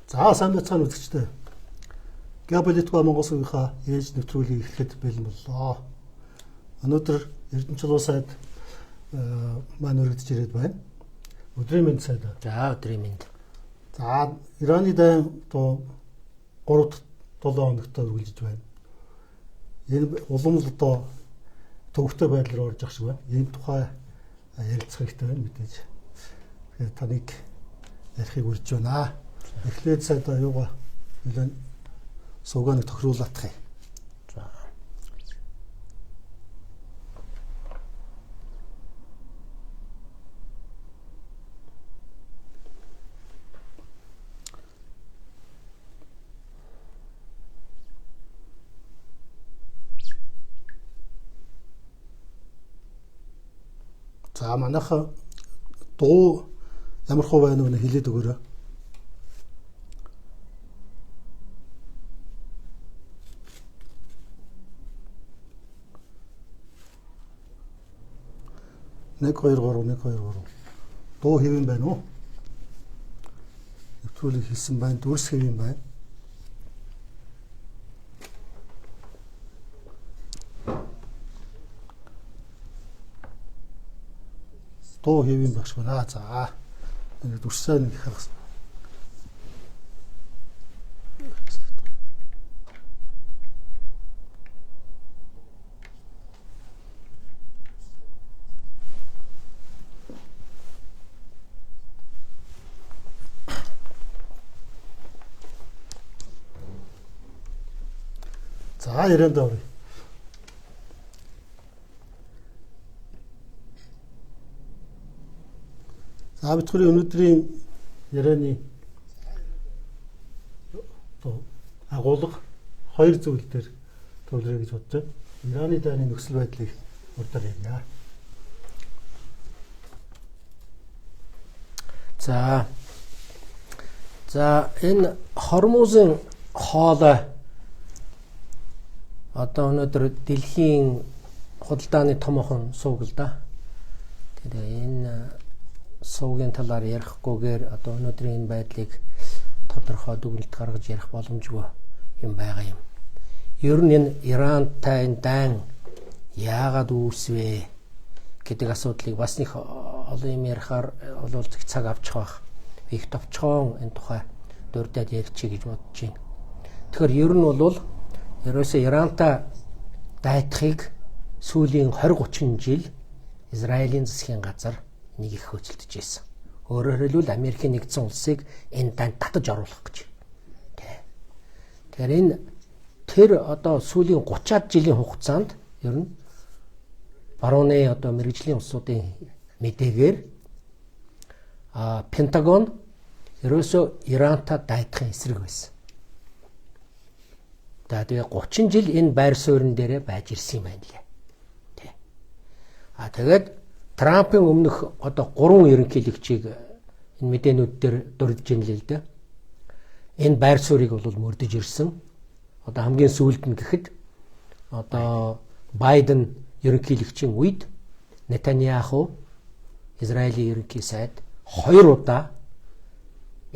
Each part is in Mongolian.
За сайн байцгаана үзэгчдээ. Геополитик Монгол сувгийнхаа ээлж нэвтрүүлгийг эхлэхэд бэлэн боллоо. Өнөөдөр Эрдэнэ чулуу сайд маань өргөдөж ирээд байна. Өдрийн мэнд сайд. За өдрийн мэнд. За Ираны дайн одоо 3 дахь 7 хоногт үргэлжиж байна. Энэ улам л одоо төвөгтэй байдал руу орж ах шиг байна. Энэ тухай ярилцах хэрэгтэй байна мэдээж. Тэгэхээр таныг ярихыг урьж байна. Эхлээд сайд юугаа нэлээд суугаа нэг тохируулах юм. За. За манайха дуу ямар хуу байна вэ хэлээд өгөөрэй. Нэг 2 3 1 2 3. Дуу хэвэн байна уу? Нэвтрүүлэг хийсэн байна, дүрс хэвэн байна. Дуу хэвэн багш байна. За. Нэг дүрсээ нэг харах. За ярианд оръё. За бид хоёрын өнөөдрийн ярианы одоо агуулга хоёр зүйл дээр төвлөрье гэж бодож байна. Ираны дайны нөхцөл байдлыг урдаар ярья. За. За энэ Хормузын хоолой одоо өнөөдөр дэлхийн худалдааны томоохон сувг л да. Тэгэхээр энэ сувгийн талаар ярихгүйгээр одоо өнөөдрийн энэ байдлыг тодорхой дүгнэлт гаргаж ярих боломжгүй юм байгаа юм. Ер нь энэ Ирантай энэ дайн яагаад үүсвэ гэдэг асуудлыг бас нэг олон юм ярихаар бол их цаг авчих байх. Их товчхон энэ тухай дурдаад ярьчих гэж бодож байна. Тэгэхээр ер нь бол ерөөсөө Ирантай дайтахыг сүүлийн 20 30 жил Израилийн засгийн газар нэг их хөөцөлдөж байсан. Өөрөөр хэлбэл Америкийн нэгдсэн улсыг энэ дайнд татаж оруулах гэж. Тэ. Тэгэхээр энэ тэр одоо сүүлийн 30-аад жилийн хугацаанд ер нь барууны одоо мэрэгжлийн улсуудын мэдээгээр Пентагон ерөөсөө Ирантай дайтахын эсрэг байсан. За тэгээ 30 жил энэ байр суурин дээрээ байж ирсэн юм байна лээ. Тэ. А тэгээд Трампын өмнөх одоо 3 ерөнхийлөгчийг энэ мэдээнүүд дээр дурдж ин л дээ. Энэ байр суурийг бол мөрдөж ирсэн. Одоо хамгийн сүүлд нь гэхэд одоо Байден ерөнхийлөгчийн үед Нетаньяху Израилийн ерөнхий сайд 2 удаа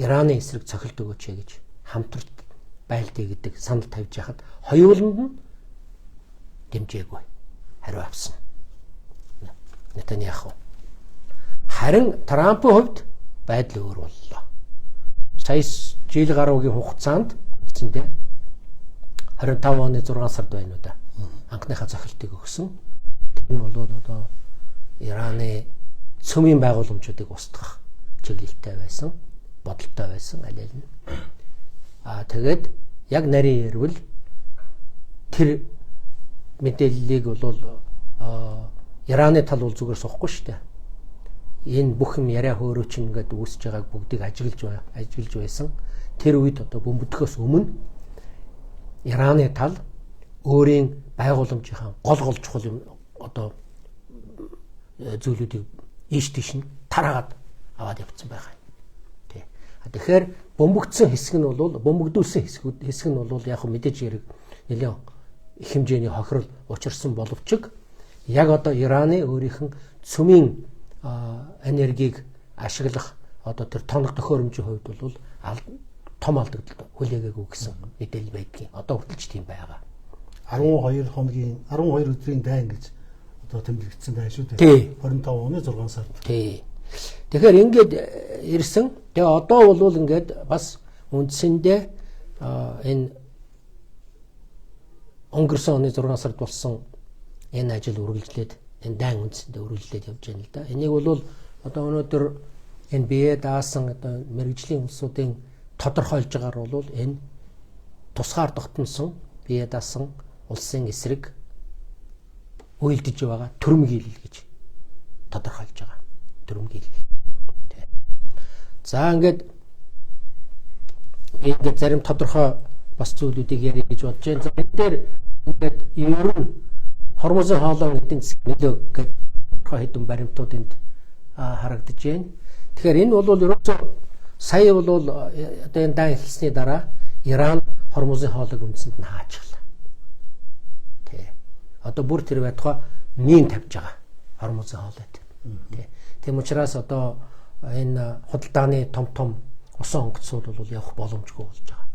Ираны эсрэг цохилт өгөөч гэж хамтарч байлдъя гэдэг санал тавьж яхад хоёуланд нь дэмжээгүй хариу авсан. Нетаньяху. Харин Трампын хувьд байдал өөр боллоо. Сая жил гаруйгийн хугацаанд үндсэндээ 25 оны 6 сард байна уу да. Анхныхаа цохилтыг өгсөн. Тэр нь бол одоо Ираны цөмийн байгууламжуудыг устгах чиглэлтэй байсан, бодолтой байсан аль аль нь. Аа тэгээд яг нарийн ярил тэр мэдээллийг бол Ираны тал бол зүгээр суухгүй шүү дээ. Энэ бүх юм яриа хөөрөө чинь ингээд үүсэж байгааг бүгдийг ажиглаж байсан. Тэр үед одоо бөмбөдөхөөс өмнө Ираны тал өөрийн байгууламжийнхаа гол чухал юм одоо зүйлүүдийг ийш тийш нь тараагаад аваад явцсан байгаа юм. Тэ. Тэгэхээр бөмбөгдсөн хэсэг нь бол бөмбөгдүүлсэн хэсэг нь бол яг мэдээж хэрэг нэлээд их хэмжээний хохирол учирсан боловч яг одоо Ираны өөрийнх нь цөмийн энергийг ашиглах одоо тэр тоног төхөөрөмжийн хувьд бол том алдагдал хүлээгээгүй гэсэн мэдээлэл байдгийн. Одоо хүртэл ч тийм байгаа. 12 хоногийн 12 өдрийн дайн гэж одоо тэмдэглэгдсэн дайн шүү дээ. 25 оны 6 сард. Тий. Тэгэхээр ингээд ирсэн. Тэгээ одоо бол ингээд бас үндсэндээ энэ өнгөрсөн оны 6 сард болсон энэ ажил үргэлжлээд энэ дайн үндсэндээ үргэлжлээд явж байна л да. Энийг бол одоо өнөөдөр энэ бие даасан одоо мэргэжлийн улсуудын тодорхойлж байгаагаар бол энэ тусгаар тогтносон бие даасан улсын эсрэг үйлдэж байгаа түрэмгийлэл гэж тодорхойлж байгаа. Түрэмгийлэл. За ингээд ингээд зарим тодорхой бас зүйлүүдийг ярих гэж бодож байна. За энэ дээр ингээд ер нь Хормузын хоолойн эдийн засгийн нөлөө гэдэг тодорхой хэдэн баримтууд энд харагдаж байна. Тэгэхээр энэ бол ерөөсөө сая бол одоо энэ дан эхэлсний дараа Иран Хормузын хоолойг үндсэнд нь хаачихлаа. Тэ. Одоо бүр тэр байтугай мин тавьж байгаа Хормузын хоолойд. Тэ. Тийм учраас одоо энэ худалдааны том том усан онгоцууд бол явах боломжгүй болж байгаа.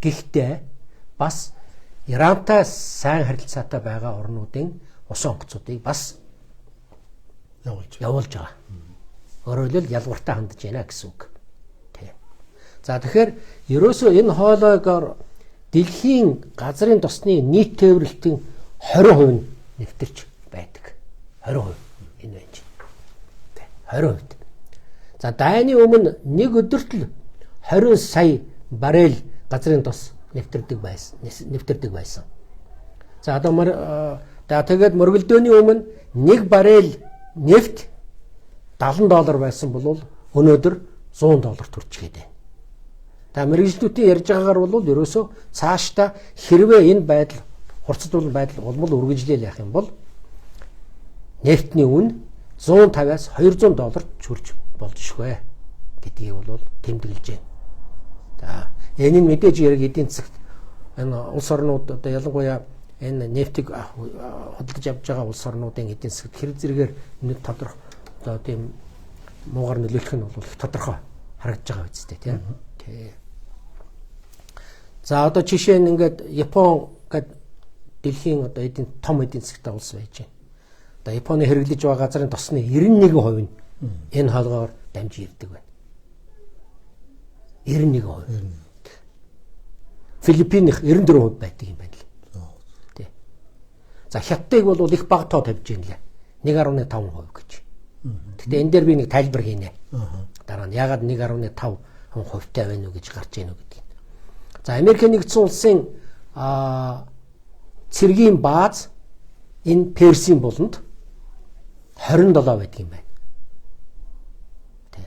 Гэхдээ бас Ирантай сайн харилцаатай байгаа орнуудын усан онгоцуудыг бас явуулж байгаа. Өөрөөр хэлбэл ялгууртай хандж байна гэсэн үг. Тэ. За тэгэхээр ерөөсөө энэ хоолойгоор дэлхийн газрын тосны нийт тээвэрлэлтийн 20% нь нэвтэрч байдаг. 20% энэ байж. Тэ. 20%. За дайны өмнө нэг өдөрт л 20 сая баррел газрын тос нэвтэрдэг байсан. За одоо тэгээд мөргөлдөөний өмнө нэг баррел нефть $70 байсан бол өнөөдөр $100 төрчихээд байна. За мэргэжлүүдийн ярьж байгаагаар бол ерөөсөө цаашдаа хэрвээ энэ байдал хурцдуулан байдал улмал үргэлжлээл явах юм бол нефтний үн 150-аас $200 хүрч болж швэ гэдгийг бол тэмдэглэж байна. За энэ нь мэдээж хэрэг эдийн засагт энэ улс орнууд одоо ялангуяа энэ нефтийг худалдаж авч байгаа улс орнуудын эдийн засагт хэрэг зэрэгээр нэг тодорхой одоо тийм муугар нөлөөлөх нь бол их тодорхой харагдаж байгаа үстэй тийм. Тий. За одоо жишээ нь ингээд Япон гээд дэлхийн одоо эдийн том эдийн засагтай улс байж байна. Одоо Японы хэрэглэж байгаа газрын тосны 91% нь энэ хоолгоор дамжиж ирдэг байна. 91%. Филиппиних 94% байдаг юм байна л. Тий. За Хятадыг бол их бага тоо тавьж байна лээ. 1.5% гэж. Гэхдээ энэ дээр би нэг тайлбар хийнэ. Дараа нь яагаад 1.5 хувьтай байна уу гэж гарч ийн үү гэдгийг. За Америк нэгдсэн улсын цэргийн бааз энэ Персийн буланд 27 байдаг юм байна. Тий.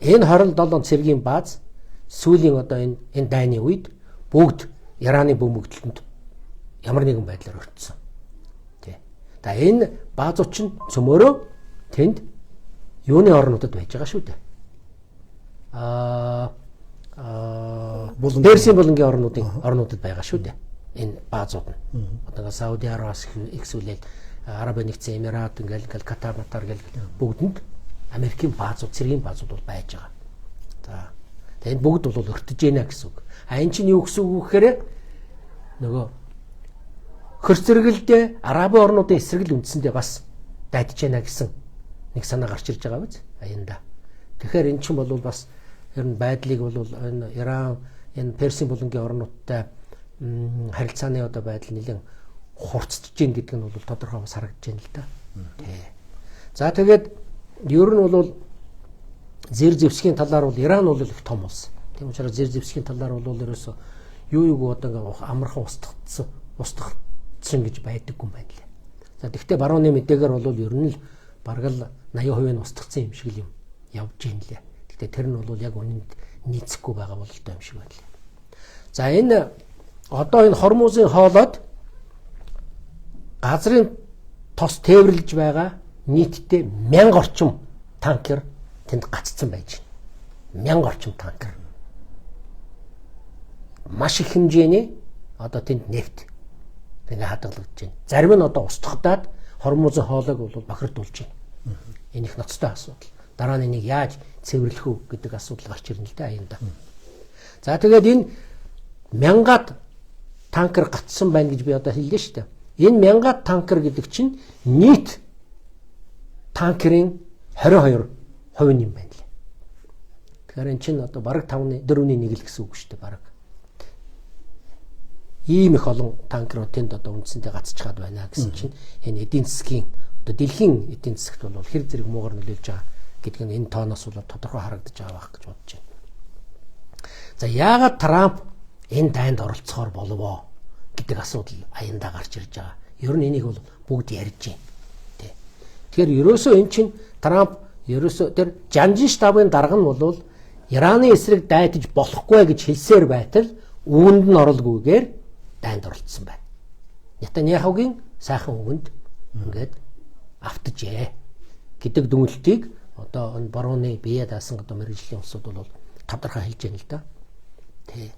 Энэ 27 цэргийн бааз сүүлийн одоо энэ дайны үед бүгд Ираны бөмбөгдөлтөнд ямар нэгэн байдлаар өртсөн. Тий. За энэ баазууд чинь цөмөрөө тэнд юуны орнуудад байж байгаа шүү дээ. Персийн булангийн орнуудад байгаа шүү дээ. Энэ баазууд нь. Одоо Сауди Арабиас ихсүүлээд Арабын нэгдсэн Эмират ингээл Катар Матар гэл бүгдэнд Америкийн баазууд, цэргийн баазууд бол байж байгаа. За тэгээд энэ бүгд бол өртөж гэнэ гэсэн үг. А энэ чинь юу гэсэн үг вэ гэхээр нөгөө хөр зэрэгэлдээ Арабын орнуудын эсрэг л үндсэндээ бас дайдж гэнэ гэсэн нэг санаа гарч ирж байгаа биз? Аянда. Тэгэхээр энэ чинь бол бас ер нь байдлыг бол энэ Иран, энэ Персийн булангийн орнуудтай харилцааны одоо байдал нэлээд хурцж гин гэдэг нь бол тодорхой бас харагдаж байна л да. Тий. За тэгээд ер нь бол зэр зэвсгийн талаар бол Иран бол их том улс. Тийм учраас зэр зэвсгийн талаар бол ерөөсөө юу одоо ингээ амархан устгацсан гэж байдаггүй юм байна лээ. За тэгвэл барууны мэдээгээр бол ер нь л бараг л 80% нь устгацсан юм шиг л юм явж гин лээ. Тэгтээ тэр нь бол яг үнэнд нийцэхгүй байгаа бололтой юм шиг байна лээ. За энэ одоо энэ Хормузын хоолойд газрын тос тээвэрлэж байгаа нийтдээ 1000 орчим танкер тэнд гаццсан байж байна. 1000 орчим танкер. Маш их хэмжээний одоо тэнд нефть ингээ хадгалагдаж байна. Зарим нь одоо устгадаад Хормузын хоолойг бол бохирдуулж байна. Энэ их ноцтой асуудал. Дараа нь энийг яаж цэвэрлэх үү гэдэг асуудал гарч ирнэ л дээ аянда. За тэгээд энэ мянгаад танкер гацсан байна гэж би одоо хэллээ шүү дээ. Энэ мянгаад танкер гэдэг чинь нийт танкерын 22% юм байна лээ. Тэгэхээр энэ чинь одоо бараг 5-4-ний 1 л гэсэн үг шүү дээ бараг. Ийм их олон танкерууд тэнд одоо үндсэндээ гацчихад байна гэсэн чинь энэ эдийн засгийн одоо дэлхийн эдийн засагт бол хэр зэрэг муугар нөлөөлж байгаа гэдэг нь энэ тооноос бол тодорхой харагдаж байгаа байх гэж бодож байна. За яагаад Трамп энэ дайнд оролцохоор боловоо гэдэг асуудал аяндаа гарч ирж байгаа. Ер нь энийг бол бүгд ярьж байна. Тэ. Тэгэхээр ерөөсөө эн чинь Трамп ерөөсөө тэр жанжин штабын дарга нь бол Ираны эсрэг дайтаж болохгүй гэж хэлсээр байтал үүнд нь оролгүйгээр дайнд оролцсон байна. Нетаньяхугийн сайхан үгэнд ингээд автжээ гэдэг дүгнэлтийг одоо энэ барууны бие даасан одоо мэргэжлийн улсууд бол тодорхой хэлж байна л да. Тэ.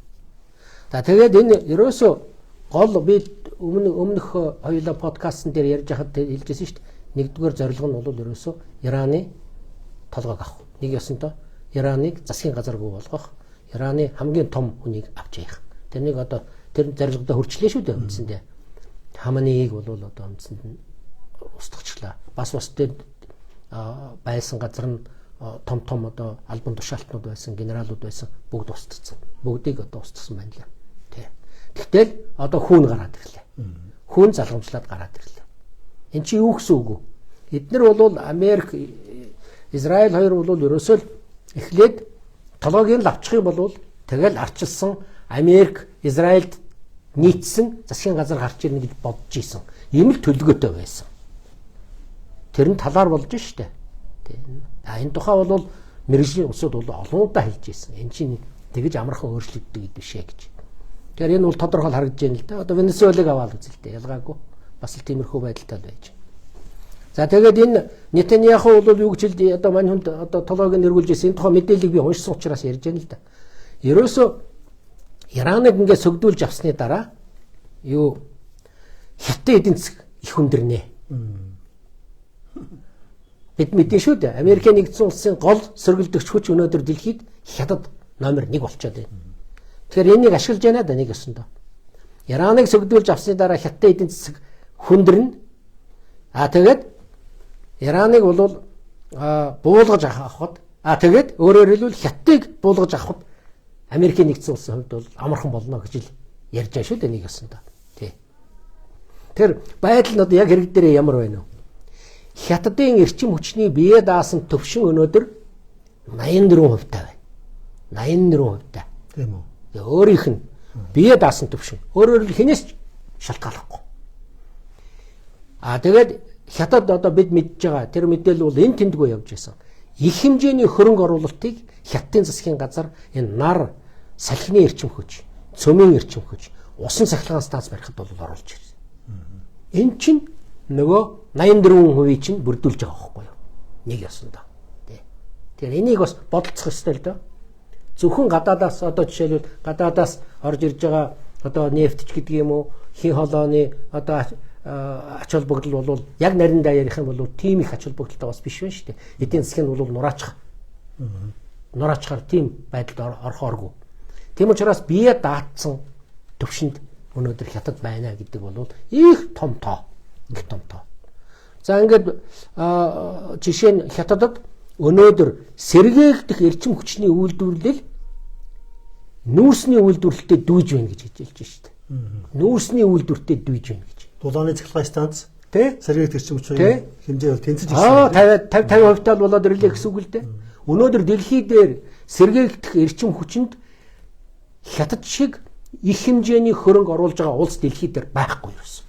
За тэгээд энэ ерөөсөө гол би өмнөх хоёулаа подкастн дээр ярьж байхад хэлжсэн шүү дээ. Нэгдүгээр зорилго нь бол ерөөсөө Ираны толгойг авах. Нэг ёсонтой Ираныг засгийн газаргүй болгох, Ираны хамгийн том хүнийг авч яах. Тэрнийг одоо тэр зорилгодоо хүрчлээ шүү дээ үндсэндээ. Хаманыг бол одоо үндсэнд нь устгахчлаа. Бас тэр байсан газар нь том том одоо албан тушаалтнууд байсан, генералууд байсан бүгд устгацсан. Бүгдийг одоо устгасан байна лээ. Тэ. Тэгтэл одоо хүүн гараад ирлээ. Хүүн залгамжлаад гараад ирлээ. Энд чи юу гэсэн үг вэ? Эднэр бол Америк, Израиль хоёр бол ерөөсөө л эхлээд толгойг нь лавчих юм бол тэгэл арчилсан Америк, Израильд нийцсэн засгийн газар гарч ирнэ гэж бодож исэн. Ийм л төлөвлөгөөтэй байсан. Тэр нь талаар болж штэ. А энэ тухай бол мэргэжлийн улсууд бол олон удаа хэлж исэн. Энэ чинь тэгэж амархан өөрчлөгддөг гэдэг биш ээ гэж. Тэгэхээр энэ бол тодорхой харагдаж байна л да. Одоо Венесуэлыг аваад үзэл дээ. Ялгаагүй. Бас л тиймэрхүү байдалтай л байж. За тэгээд энэ Нетаньяху бол юу гэж хэлдэг одоо мань хүнд одоо толгойг нь эргүүлж ирсэн. Энэ тухай мэдээллийг би уншсан учраас ярьж байна л да. Ерөөсөө Ираныг ингээд сөгдүүлж авсны дараа юу хятад эдийн засаг их хүндэрнэ. Бид мэдэн шүү дээ. Америкийн нэгдсэн улсын гол сөргөлдөгч хүч өнөөдөр дэлхийд хятад номер 1 болчиход байна. Тэгэхээр энийг ашиглаж байна да нэг өсөндөө. Ираныг сөгдүүлж авсны дараа хятад эдийн засаг хүндэрнэ. А тэгээд Ираныг бол буулгаж авахад а тэгээд өөрөөр хэлбэл хятадыг буулгаж авахад Америкийн нэгдсэн улсын хувьд бол амархан болно гэж л ярьж байгаа шүү дээ нэг өсөндөө. Тий. Тэр байдал нь одоо яг хэрэг дээр ямар байна вэ? Хятадын эрчим хүчний бие даасан төвшин өнөөдөр 84% таа байна. 84% таа. Тийм үү. Өөрийнх нь бие даасан төвшин. Өөрөөр хэл хинээс ч шалтгааллахгүй. А тэгээд хятад одоо бид мэдж байгаа тэр мэдээлэл бол энэ тэндгүү явж байсан. Их хэмжээний хөрөнгө оруулалтыг хятадын засгийн газар энэ нар салхины эрчим хүч, цөмийн эрчим хүч, усан цахилгаан станц барихад бол оруулж ирсэн. Энэ чинь нөгөө 84% чинь бүрдүүлж байгаа байхгүй юу? Нэг ёсондоо. Тий. Тэгэхээр энийг бас бодолцох ёстой л доо. Зөвхөн гадаадаас одоо жишээлбэл гадаадаас орж ирж байгаа одоо нефтч гэдэг юм уу, хин холооны одоо ач холбогдол бол яг нариндаа ярих юм бол тийм их ач холбогдолтой бас биш байна шүү дээ. Эдийн засгийн бол нураачих. Нураачаар тийм байдалд орохооргүй. Тийм учраас бие даатсан төвшөнд өнөөдөр хятад байна гэдэг бол их том тоо. Их том тоо. За ингээд жишээ нь хятадд өнөөдөр сэргээгдэх эрчим хүчний үйлдвэрлэл нүүрсний үйлдвэрлэлтэд дүйж байна гэж хэлж шүү дээ. Нүүрсний үйлдвэртээ дүйж байна гэж. Дулааны цахилгаан станц тий сэргээгдэх эрчим хүчний хэмжээ бол тэнцэж ирсэн. 50 50% тал болоод ирлээ гэсэн үг л дээ. Өнөөдөр дэлхий дээр сэргээгдэх эрчим хүчинд хятад шиг их хэмжээний хөрөнгө оруулж байгаа улс дэлхий дээр байхгүй юусэн.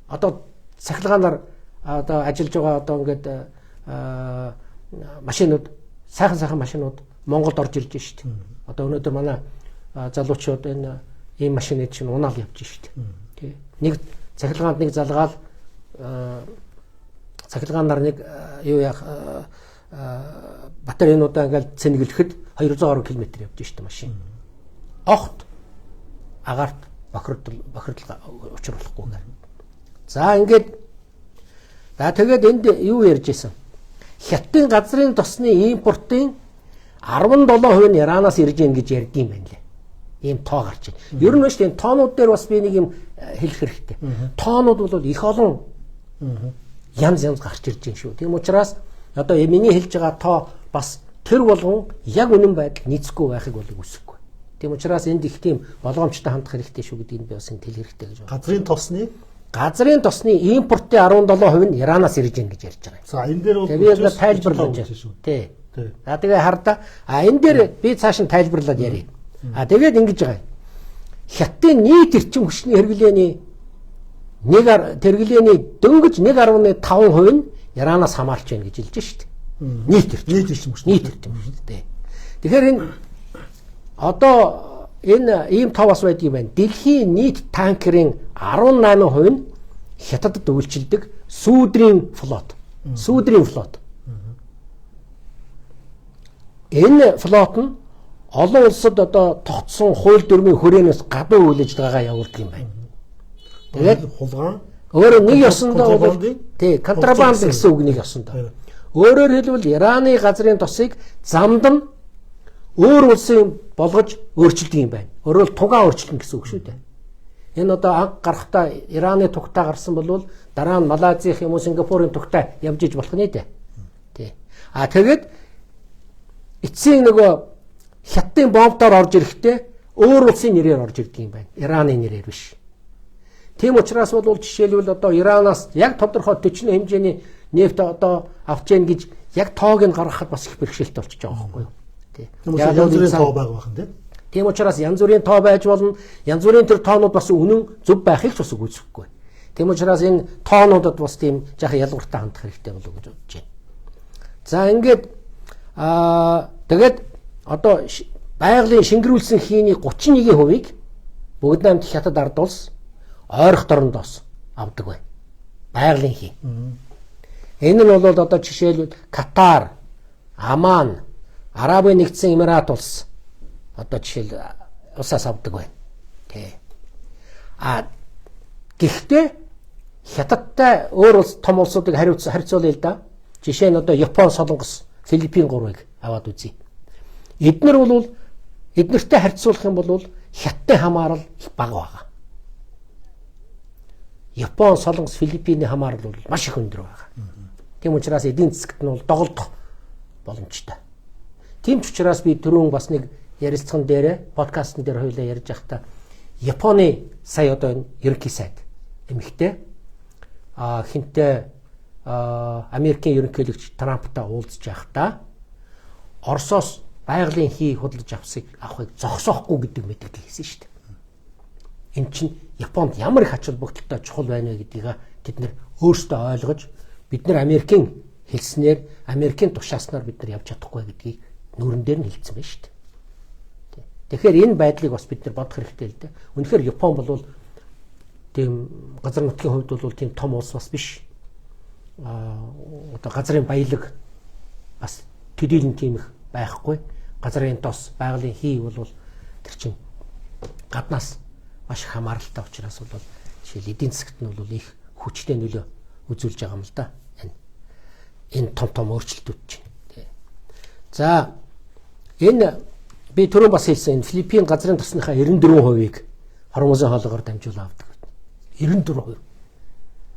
Одоо цахилгаанаар одоо ажиллаж байгаа одоо ингээд машинууд сайхан машинууд Монголд орж ирж шít. Одоо өнөөдөр манай залуучууд энэ ийм машины чинь унаал явж шít. Тий. Нэг цахилгаанд нэг залгаал цахилгаанаар нэг юу яах батарейнуудаа ингээл цэнгэлэхэд 200 гаруй км явж шít машин. Огт агаарт бохирдол учруулахгүйгээр. За ингээд за тэгээд энд юу ярьж исэн? Хятадын газрын тосны импортын 17% нь Иранаас ирж гин гэж ярьдсан байна лээ. Ийм тоо гарч байна. Ер нь шүү дээ, тоонууд дээр бас би нэг юм хэлэх хэрэгтэй. Тоонууд бол их олон янз янз гарч ирж байна шүү. Тийм учраас одоо миний хэлж байгаа тоо бас тэр болгон яг үнэн байдал нийцэхгүй байхыг бол үсэхгүй. Тийм учраас энд их тийм болгоомжтой хандах хэрэгтэй шүү гэдгийг би бас энэ хэлэх хэрэгтэй гэж байна. Газрын тосны импортын 17% нь Иранаас ирж байна гэж ярьж байгаа юм. За энэ дээр бол би тайлбарлаж байна шүү. Тий. За тэгээ хардаа. А энэ дээр би цааш нь тайлбарлаад ярья. А тэгээд ингэж байгаа юм. Хятадын нийт эрчим хүчний хэрэглээний нэг дөнгөж 1.5% нь Иранаас хамаарч байна гэж хэлж шít. Нийт эрчим хүч. Нийт эрчим хүч. Тий. Тэгэхээр энэ одоо энэ ийм тоо бас байдаг юм байна. Дэлхийн нийт танкерын 18% нь Хятадд үйлчилдэг сүүдрийн флот. Сүүдрийн флот. Энэ флот нь олон улсад одоо тогтсон хууль дүрмийн хүрээнээс гадуу үйл ажиллагаагаа явуулдаг юм байна. Тэгээд хулгайн өөрөөр нэг ёсондоо бол тий контрабанд гэсэн үг нэг ёсондоо. Өөрөөр хэлбэл Ираны газрын тосыг замд нь өөр улсын болгож өөрчилдөг юм байна. Өөрөөр тугаа өөрчилнө гэсэн үг шүү дээ. Энэ одоо анх гарахдаа Ираны тугтаа гарсан бол дараа нь Малайзийн юм уу Сингапурын тугтаа явж иж болох нэ дээ. Тий. А тэгээд эцсийн нөгөө Хятадын бомбтоор орж ирэхдээ өөр улсын нэрээр орж ирдэг юм байна. Ираны нэрээр биш. Тийм учраас бол жишээлбэл одоо Иранаас яг тодорхой төчнө хэмжээний нефть одоо авч яах гэж яг тоог нь гаргахад бас их бэрхшээлтэй болчихж байгаа байхгүй юу? Тийм. Янз бүрийн тоо байгаа байх нь тийм. Тийм учраас янз бүрийн тоо байж болно. Янз бүрийн тэр тоонууд бас үнэн зөв байхыг ч бас үгүйсэхгүй. Тийм учраас энэ тоонуудад бас тийм жаахан ялгууртай хандах хэрэгтэй болов уу гэж бодож байна. За ингээд тэгээд одоо байгалийн шингэрүүлсэн хийний 31%-ийг Бүгд наймд Хятад ард улс ойрох дорндоос авдаг байна. Байгалийн хий. Энэ нь бол одоо жишээлбэл Катар, Аман, Арабын нэгдсэн Эмират улс одоо жишээл улсаас авдаг байна. Тэ. А гэхдээ Хятадтай өөр улс том улсуудыг харьцуулъя л да. Жишээ нь одоо Япон, Солонгос, Филиппин гурвыг аваад үзье. Эднэр бол эднэртэй харьцуулах юм бол Хятадын хамаарал их бага байгаа. Япон, Солонгос, Филиппиний хамаарал бол маш их өндөр байгаа. Тийм учраас эдийн засагт нь бол доголдох боломжтой. Тийм ч учраас би түрүүн бас нэг ярилцлаган дээр, подкастн дээр хоёулаа ярьж байхдаа Японы сая одоо энэ ерөнхий сайд эмэгтэй хинтээ Америкийн ерөнхийлөгч Трамптай уулзж байхдаа Оросоос байгалийн хий худалдаж авахыг зогсоохгүй гэдэг мэдээлэл хийсэн шүү дээ. Энэ чинь Японд ямар их ач холбогдолтой чухал байна вэ гэдгийг тэд нэр өөрсдөө ойлгож бид нар Америкийн хэлснээр, Америкийн тушааснаар бид нар явж чадахгүй гэдгийг нүүрэн дээр нь хэлсэн байна шүү дээ. Тэгэхээр энэ байдлыг бас бид нар бодох хэрэгтэй л дээ. Үнэхээр Япон бол тийм газар нутгийн хувьд бол тийм том улс бас биш. Одоо газрын баялаг бас төдийлөн тийм их байхгүй. Газрын тос, байгалийн хий бол тэр чинь гаднаас маш их хамааралтай учраас бол жишээл эдийн засагт нь бол их хүчтэй нөлөө үзүүлж байгаа юм л да. Энэ том том өөрчлөлтүүд чинь. За энэ би түрүүн бас хэлсэн энэ Филиппин газрын тосныхаа 94%-ийг Хормузын хоолоогоор дамжуулан авдаг. 94%.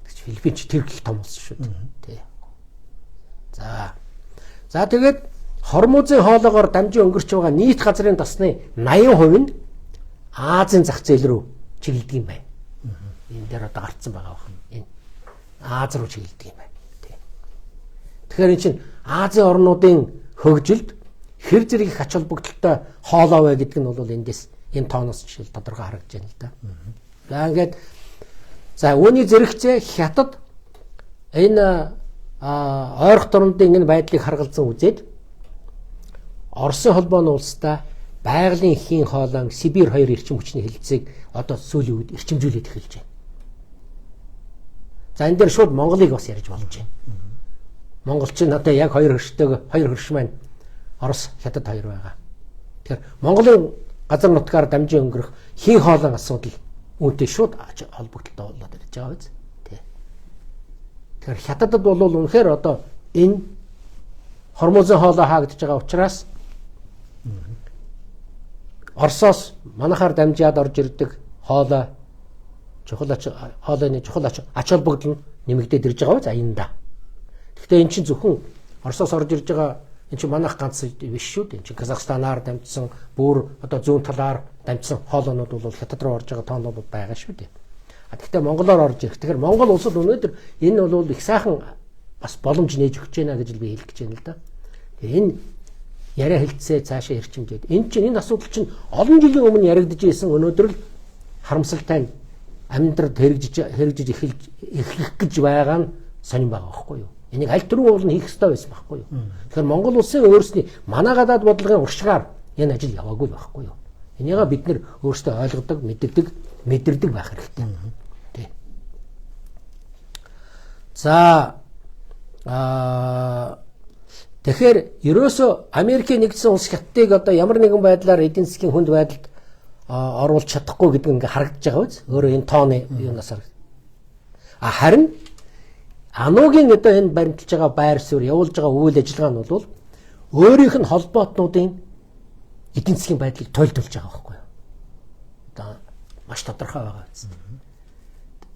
Тэгч Филиппин ч тэр их том улс шүү дээ. За. За тэгээд Хормузын хоолоогоор дамжин өнгөрч байгаа нийт газрын тосны 80% нь Азийн зах зээл рүү чиглэдэг юм байна. Энэ дээр одоо гарцсан байгаа байна. Энэ Аз руу чиглэдэг юм байна. Тэгэхээр энэ чинь Азийн орнуудын хөгжилд хэр зэрэг их ач холбогдолтой хоолой вэ гэдэг нь бол эндээс энэ тооноос жишээл тодорхой харагдаж байна л да. За ингээд за үүний зэрэгцээ Хятад энэ ойрох дорнодын энэ байдлыг харгалзан үзээд Оросын холбооны улстай байгалийн хийн хоолойн Сибирь хоёр эрчим хүчний хэлэлцээг одоо сүүлийн үед эрчимжүүлээд эхэлж байна. За энэ дээр шууд Монголыг бас ярьж болж байна. Монгол чинь одоо яг хоёр хөрштэйг хоёр хөрш маань Орос, Хятад хоёр байгаа. Тэгэхээр Монголын газар нутгаар дамжин өнгөрөх хийн хоолойн асуудал үүнтэй шууд холбогдолтой болоод ирж байгаа биз? Тий. Тэгэхээр Хятадд бол үнэхээр одоо энэ Хормузын хоолой хаагдж байгаа учраас Оросоос манахаар дамжаад орж ирдэг хоолой чухал ач хоолойны чухал ач холбогдол нь нэмэгдээд ирж байгаа за энэ да. Гэхдээ эн чинь зөвхөн Оросоос орж ирж байгаа эн чинь манайх ганц биш шүү дээ. Эн чинь Казахстанаар дамжсан, бүр одоо зүүн талаар дамжсан хоолойнууд бол Хятад руу орж байгаа тоонууд байгаа шүү дээ. А тэгвэл Монголоор орж ирэх. Тэгэхээр Монгол улсад өнөөдөр энэ бол их сайхан бас боломж нээж өгч байна гэж би хэлэх гэж байна л да. Тэгээ энэ яриа хэлцээ цаашаа эрчимжээд. Энэ чинь энэ асуудал чинь олон жилийн өмнө яригдж исэн, өнөөдөр л харамсалтай нь амьдралд хэрэгжиж эхлэх гэж байгаа нь сонин байгаа байхгүй юу? Энийг аль түрүү уул нь хийх ёстой байсан байхгүй юу? Тэгэхээр Монгол улсын өөрсний манай гадаад бодлогын уршгаар энэ ажил яваагүй байхгүй юу? Энийгээ бид нэр өөрсдөө ойлгодог, мэддэг, мэдэрдэг байх хэрэгтэй. Тий. За тэгэхээр ерөөсөө Америкийн нэгдсэн улс Хятадыг одоо ямар нэгэн байдлаар эдийн засгийн хүнд байдалд оруулж чадахгүй гэдэг нь ингээ харагдаж байгаа биз? Өөрөө энэ тооны юунаас харагд. А харин АНУ-гийн одоо энэ баримталж байгаа байр суурь, явуулж байгаа үйл ажиллагаа нь бол өөрийнх нь холбоотнуудын эдийн засгийн байдлыг тойлдуулж байгаа байхгүй юу? Одоо маш тодорхой байгаа биз?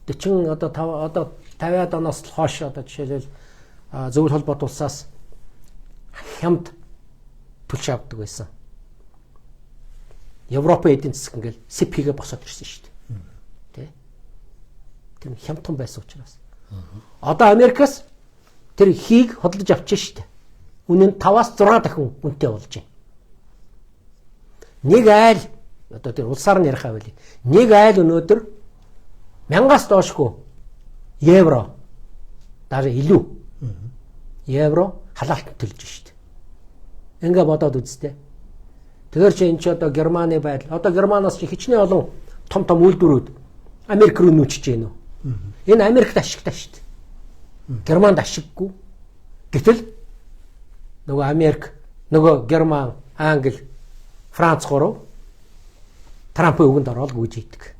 40 одоо 5 одоо 50-аад оноос л хойш одоо жишээлбэл зөвлөл холбоот улсаас хямд түлш авдаг байсан. Европын эдийн засаг ингээл сэп хийгээ босоод ирсэн шүү дээ. Тэ? Тэр хямдхан байсан учраас. Одоо Америкаас тэр хийг хөдөлж авчих шүү дээ. Үнэн нь 5-аас 6 дахин үнэтэй болж байна. Нэг айл одоо тэр улсаар нь ярих байл. Нэг айл өнөөдөр 1000-аас доошгүй евро дараа илүү евро халаалт төлж шүү дээ. Ингээ бодоод үзтээ. Тэгэхээр чи энэ чи одоо Германы байдал. Одоо Германаас чи хичнээн олон том том үйлдвэрүүд Америк руу нүүчж гэнэ үү? Энэ Америкт ашигтай шүү дээ. Германд ашиггүй. Гэтэл нөгөө Америк, нөгөө Герман, Англи, Франц гурав Трампын үгэнд ороод гүйж идэг.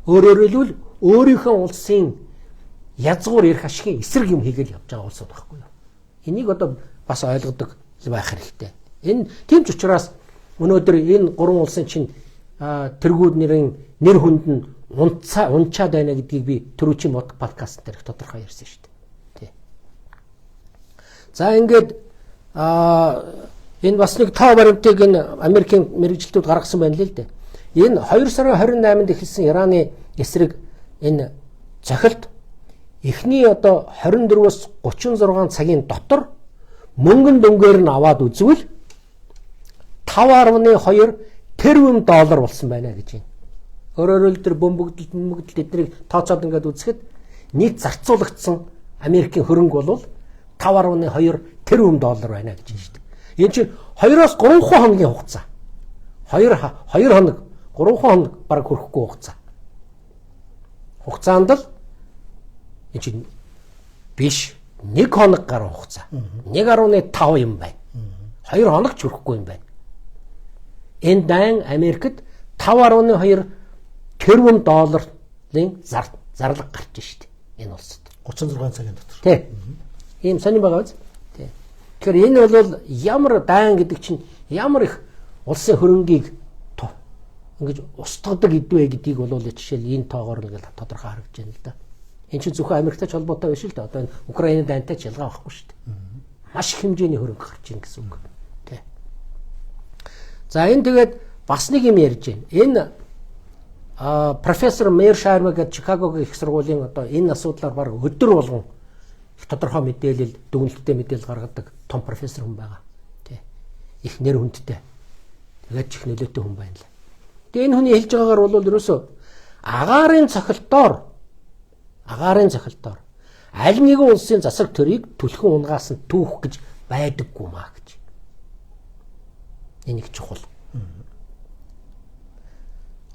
Өөрөөр хэлбэл өөрийнхөө улсын язгуур эрх ашигын эсрэг юм хийгээл явж байгаа улсууд байхгүй юу? Энийг одоо бас ойлгодог байх хэрэгтэй. Энэ тийм ч учраас өнөөдөр энэ гурван улсын чинь тэргүүд нэрийн нэр хүнд нь унцаад байна гэдгийг би түрүүчийн подкаст дээр их тодорхой ярьсан шүү дээ. Тий. За ингээд энэ бас нэг тоо баримтыг энэ Америкийн мэргэжилтүүд гаргасан байна л дээ. Энэ 2 сарын 28-нд эхэлсэн Ираны эсрэг энэ цохилт эхний одоо 24-өөс 36 цагийн дотор мөнгөн дүнгээр нь аваад үзвэл 5.2 тэрбум доллар болсон байна гэж байна. Өөрөөр хэлбэл тэр бөмбөгдөл эднийг тооцоод ингээд үзэхэд нийт зарцуулагдсан Америкийн хөрөнгө бол 5.2 тэрбум доллар байна гэж байна шүү дээ. Энэ чинь 2-оос 3 хоногийн хугацаа. 2 хоног, 3 хоног баг хүрэхгүй хугацаа. Хугацаанд л энэ чинь биш 1 хоног гаруй хугацаа. 1.5 юм байна. 2 хоног ч хүрэхгүй юм байна. Энэ дайн Америкт 5.2 тэрбум долларын зарлага гарч штэ энэ улсад. 36 цагийн дотор. Тий. Ийм сонин байгаа биз? Тий. Тэгэхээр энэ бол ямар дайн гэдэг чинь ямар их улсын хөрөнгийг ингэж устгадаг идвэ гэдгийг бол жишээл энэ тоогоор ингээл тодорхой харагдаж байна л да. Энэ чинь зөвхөн Америктай ч холбоотой биш л дээ. Одоо энэ Украины дайнтай ч ялгаа байхгүй шүү дээ. Маш их хэмжээний хөрөнгө гарч ийн гэсэн үг. Тий. За энэ тэгээд бас нэг юм ярьж байна. Энэ профессор Мэр Шарма гэдэг Чикагогийн их сургуулийн одоо энэ асуудлаар баг өдөр болгон их тодорхой мэдээлэл, дүгнэлттэй мэдээлэл гаргадаг том профессор хүн байгаа. Тий. Их нэр хүндтэй. Тэгээд ч их нөлөөтэй хүн байна л. Тэгээ энэ хүний хэлж байгаагаар бол ерөөсөө агаарын цохилтоор аль нэгэн улсын засаг төрийг түлхэн унгаас нь түүх гэж байдаггүй маа гэж. Энэ их чухал.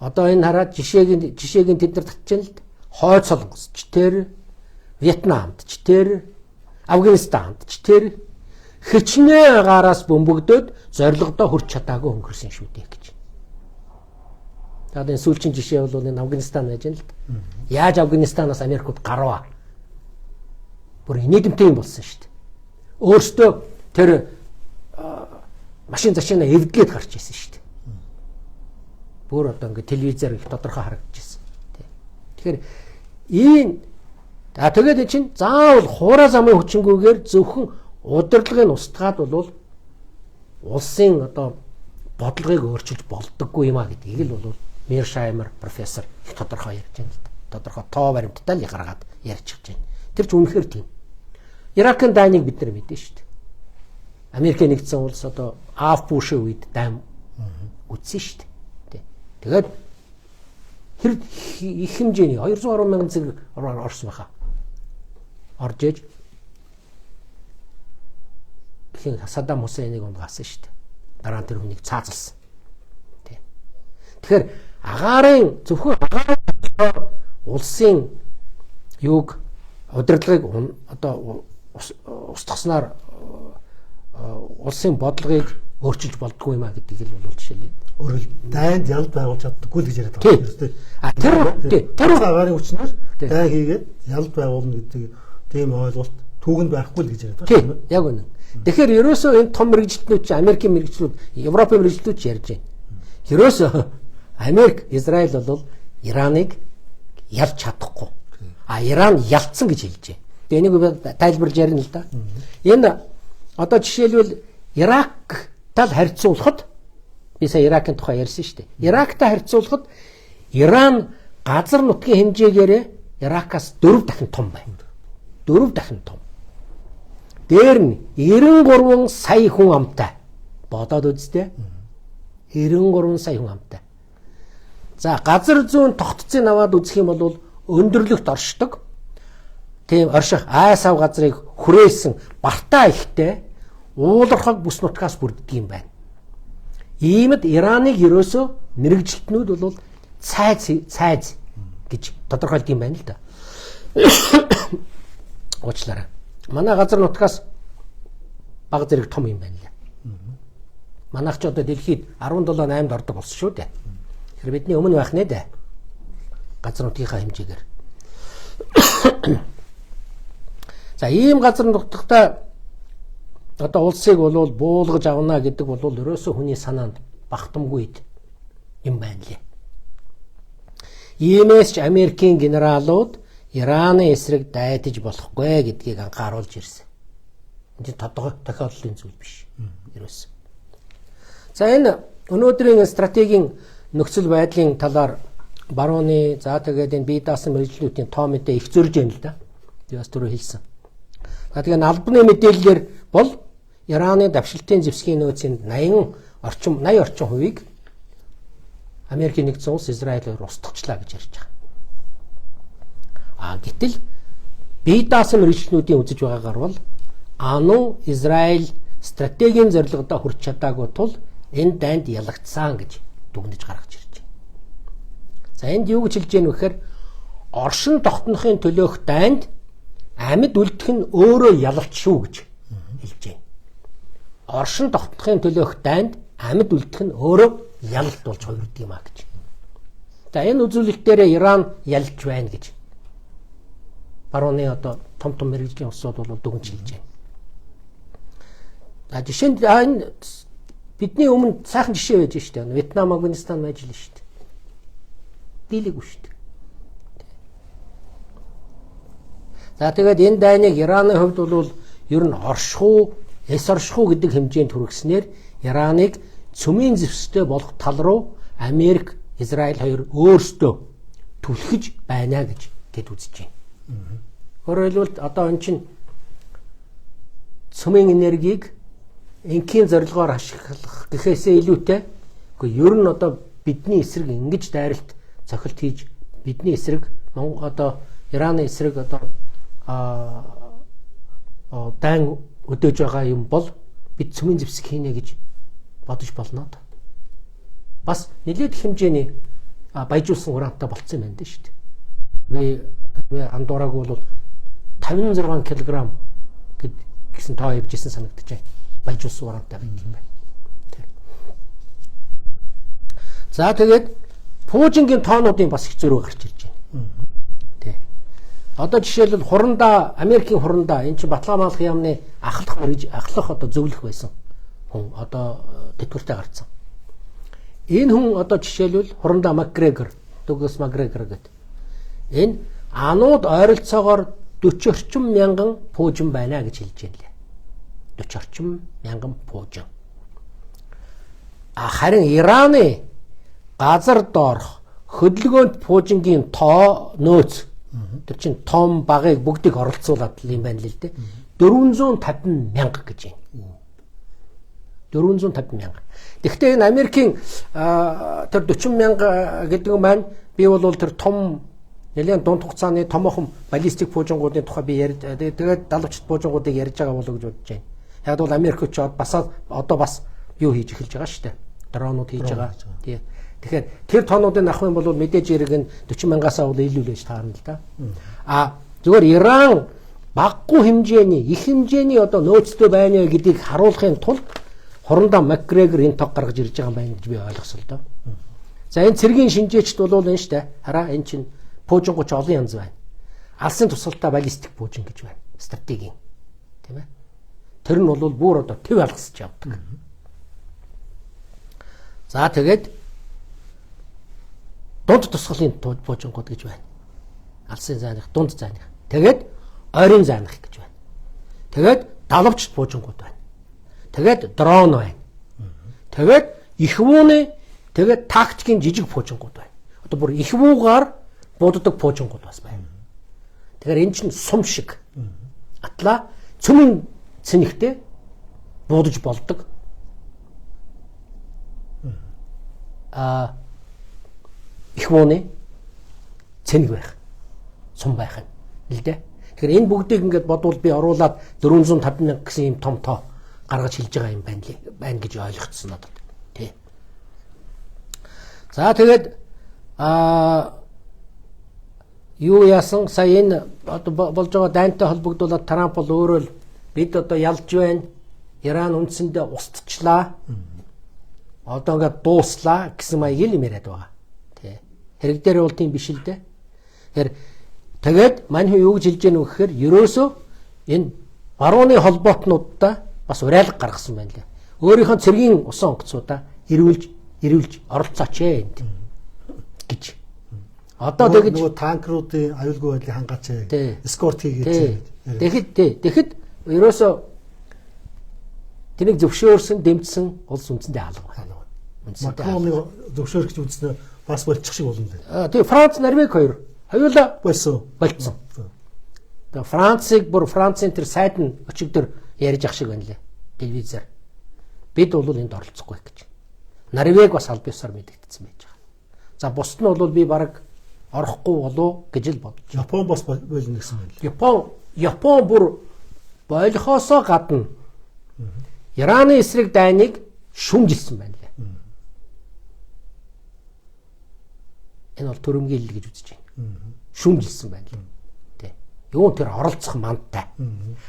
Одоо энэ хараад жишээг нь тэд нар татчихна л д. Хойд Солонгос ч тэр, Вьетнамд ч тэр, Афганистанд ч тэр хичнээн агаараас бөмбөгдөөд зорилгодоо хүрч чадаагүй өнгөрсөн шүү дээ гэж. Тэгээд энэ сүүлчийн жишээ бол энэ Афганистан байж байна л д. Яаж Афганистанаас Америкууд гарваа? Бүр инээдэмтэй юм болсон шүү дээ. Өөртөө тэр машин зашина эвдлээд гарч ирсэн шүү дээ. Бүр одоо ингээд телевизээр их тодорхой харагдчихсэн. Тэгэхээр ийм тэгээд чинь заавал хуурай замын хүчингүүгээр зөвхөн удирдлагыг устгаад бол улсын одоо бодлогыг өөрчилж болдоггүй юм а гэдгийг л бол Миршаймер профессор их тодорхой ярьж байна л да. Тодорхой тоо баримттай л гаргаад ярьж байгаа юм. Тэр ч үнэхээр тийм. Иракийн дайныг бид нар мэднэ шүү дээ. Америкийн нэгдсэн улс одоо Аф Бушийн үед дайн үтсэн шүү дээ. Тэгээд тэр их хэмжээний 210 мянган зэрэг орсон байхаа. Орж ээж хин Саддам Хусейнийг унгаасан шүү дээ. Дараа нь тэр хүнийг цаазалсан. Тэгэхээр агаарын зөвхөн агаарын улсын юуг удирдлагыг одоо устгаснаар улсын бодлогыг өөрчилж болдгоо юм а гэдгийг л бол жишээлээ. Өөрөөр дайнд ялд байгуулж чаддаггүй л гэж яриад байгаа юм шүү дээ. А тэр агаарын хүчнээр дайн хийгээд ялд байгуулна гэдэг тийм ойлголт түүгэнд байхгүй л гэж яриад байгаа юм. Яг үнэн. Тэгэхээр ерөөсөө энэ том мэргэжилтнүүд чинь Америкийн мэргэжлүүд, Европын мэргэжилтнүүд ч ярьж байна. Ерөөсөө Америк, Израиль бол Ираныг ялж чадахгүй. А Иран ялцсан гэж хэлж байна. Тэгээ энийг би тайлбарлаж ярина л да. Энэ одоо жишээлбэл Ирактай харьцуулахад би сая Иракийн тухай ярьсан шүү дээ. Ирактай харьцуулахад Иран газар нутгийн хэмжээгээрээ Иракаас 4 дахин том байна. 4 дахин том. Дээр нь 93 сая хүн амтай. Бодоод үзтээ. 93 сая хүн амтай. За газар зүүн тогтцыг аваад үзэх юм бол өндөрлөгт оршдог. Тийм орших ай сав газрыг хүрээсэн бартаа ихтэй уулархаг бүс нутгаас бүрддэг юм байна. Иймд Ираныг ерөөсөө мэрэгжилтнүүд бол цайз цайз гэж тодорхойлдог юм байна л да. Уучлаарай. Манай газар нутгаас баг зэрэг том юм байна лээ. Манайх ч одоо дэлхийд 17 8-д ордог болсон шүү дээ. Тэгэхээр бидний өмнө байх нэ дээ. Газар нутгийнхаа хэмжээгээр. За ийм газар нутагтай одоо улсыг бол буулгаж авна гэдэг бол ерөөсөө хүний санаанд багтамгүй юм байна лээ. Иймээс ч Америкийн генералууд Ираны эсрэг дайтаж болохгүй гэдгийг анхааруулж ирсэн. Энэ тохиолдлын зүйл биш. Ерөөс. За энэ өнөөдрийн стратегийн нөхцөл байдлын талаар барууны за тэгээд энэ бие даасан мэргэжлүүдийн тоо мэдээ их зөрж байна л да. Би бас түрүү хэлсэн. За тэгээд албаны мэдээллээр бол Ираны давшилтын зэвсгийн нөөцийн 80 орчим хувийг Америкийн нэгдсэн улс Израилээр устгачлаа гэж ярьж байгаа. А гэтэл бие даасан мэргэжлүүдийн үзэж байгаагаар бол АНУ Израиль стратегийн зорилгодоо хүрч чадаагүй тул энэ дайнд ялагдсан гэж дүгнэж гаргаж ирж байна. За энд юу гэж хэлж яах вэ гэхээр оршин тогтнохын төлөөх дайнд амьд үлдэх нь өөрөө ялалт шүү гэж хэлж байна. Оршин тогтнохын төлөөх дайнд амьд үлдэх нь өөрөө ялалт болж хувирдаг юм а гэж. За энэ үзүүлэлт дээр Иран ялж байна гэж барууны одоо том том мэргэжлийн улсууд бол дүгнж хэлж байна. За жишээнд энэ бидний өмнө сайхан жишээ байж штэ. Вьетнам, Афганистан байж л штэ. Дийлээгүй штэ. За тэгээд энэ дайныг Ираны хувьд бол ер нь орших уу, эс орших уу гэдэг хэмжээнд хүргэснээр Ираныг цөмийн зэвстэй болох тал руу Америк, Израиль хоёр өөрсдөө түлхэж байна гэж тэд үзэж байна. Өөрөөр хэлбэл одоо эн чинь цөмийн энергийг энхийн зорилгоор ашиглах гэхээсээ илүүтэй үгүй ер нь одоо бидний эсрэг ингэж дайралт цохилт хийж бидний эсрэг Монгол одоо Ираны эсрэг одоо дайн өдөөж байгаа юм бол бид цөмийн зэвсэг хийнэ гэж бодож болно. Бас нэлээд хэмжээний баяжуулсан урантай болцсон юм байна дээ шүү дээ. Би андуураагүй бол 56 кг гэсэн тоо явж исэн санагдаж байна. Баяжуулсан урантай байдаг юм байна. За тэгээд пуужингийн тоонуудын бас их зөрүү гарч ирж байна. Тэ. Одоо жишээлбэл хурандаа Америкийн хурандаа энэ чинь Баталгаа маалах яамны ахлах одоо зөвлөх байсан хүн одоо тэтгэвртэй гарцсан. Энэ хүн одоо жишээлбэл Хурандаа Макгрегор, Дуглас Макгрегор гэдэг. Энэ анууд ойролцоогоор 40 орчим мянган пуужин байна гэж хэлж байна лээ. 40 орчим мянган пуужин. А харин Ираны газар доорх хөдөлгөөнт пуужингийн тоо нөөц тэр чинь том багыг бүгдийг оролцуулаад л юм байна л дээ. 450 мянга гэж байна. 450 мянга. Тэгэхдээ энэ Америкийн тэр 40 мянга гэдэг нь маань би бол тэр том нэлээд дунд хугацааны томоохон баллистик пуужингуудын тухай би ярьж тэгээд далавчт пуужингуудыг ярьж байгаа болов гэж бодож байна. Яг бол Америк ч бас одоо бас юу хийж эхэлж байгаа шүү дээ. Дронууд хийж байгаа. Тий. Тэгэхээр тэр тоонуудыг авах юм бол мэдээж хэрэг нь 40 мянгаас бол илүү л байж таарна л да. А зүгээр Иран баггүй хэмжээний, их хэмжээний одоо нөөцтэй байна гэдгийг харуулахын тулд Хурандаа Макгрегор энэ тог гаргаж ирж байгаа юм байна гэж би ойлгосон л доо. За энэ цэргийн шинжээчд бол энэ штэ. Хараа энэ чинь пуужингууч олон янз байна. Алсын тусгалтай баллистик пуужин гэж байна. Стратегийн. Тийм ээ. Тэр нь бол бүр одоо төв алгасч явдаг. За тэгээд дунд тусгалын пуужингууд гэж байна. Алсын зайных, дунд зайных. Тэгээд ойрын зайных гэж байна. Тэгээд далавч пуужингууд байна. Тэгээд дрон байна. Тэгээд их вууны тэгээд тактикийн жижиг пуужингууд байна. Одоо бүр их вуугаар бууддаг пуужингууд бас байна. Тэгэхээр энэ чинь сум шиг атлаа цөмөн цэнэгтэй буудаж болдог. А их вууны цэнэг байх. Сум байх юм. Л дээ. Тэгэхээр энэ бүгдийг ингээд бодвол би оруулаад 450 мянга гэсэн юм том тоо гаргаж хэлж байгаа юм байна лээ. Байна гэж ойлгоцсон надад. Тий. За тэгээд юу яасан сая энэ одоо болж байгаа дайнтай холбогдуулаад Трамп бол өөрөө л бид одоо ялж байна. Иран үндсэндээ устчлаа. Одоо ингээд дууслаа гэсэн маягийн юм яриад байгаа. Тий. Хэрэг дээр бол тийм биш л дээ. Тэгэхээр тэгээд мань хүн юу гэж хэлж гэнэ вэ гэхээр ерөөсөө энэ барууны холбоотнуудаа бас уриалга гаргасан байна лээ. Өөрийнхөө цэргийн усан онгоцуудаа эрүүлж оролцооч ээ энд гэж. Одоо тэгэж нөгөө танкеруудын аюулгүй байдлыг хангаач ээ. Эскорт хийгээч. Тэгэхэд ерөөсөө тэнийг зөвшөөрсөн, дэмжсэн улс үндсэндээ алга байна. Макроныг зөвшөөрөх гэж үзснээр бас болчих шиг болно лээ. Тэгээ Франц, Норвег хоёр хоёулаа болсон. Болцсон. Тэгээ Францыг бүр Францын тэр сайд нь өчигдөр ярьж ах шиг байна лээ. Телевизээр. Бид бол энд оролцохгүй гэж. Норвег бас аль биесээр мэдэгдсэн байж байгаа. За бусд нь бол би бараг орохгүй болов гэж л бодож. Япон бас болно гэсэн байна. Япон бүр болохоосоо гадна Ираны эсрэг дайныг шүмжилсэн байна лээ. Энэ бол төрөмгийлэл гэж үзэж байна. Шүмжилсэн байна лээ. Тэ. Юу тэр оролцох мандтай.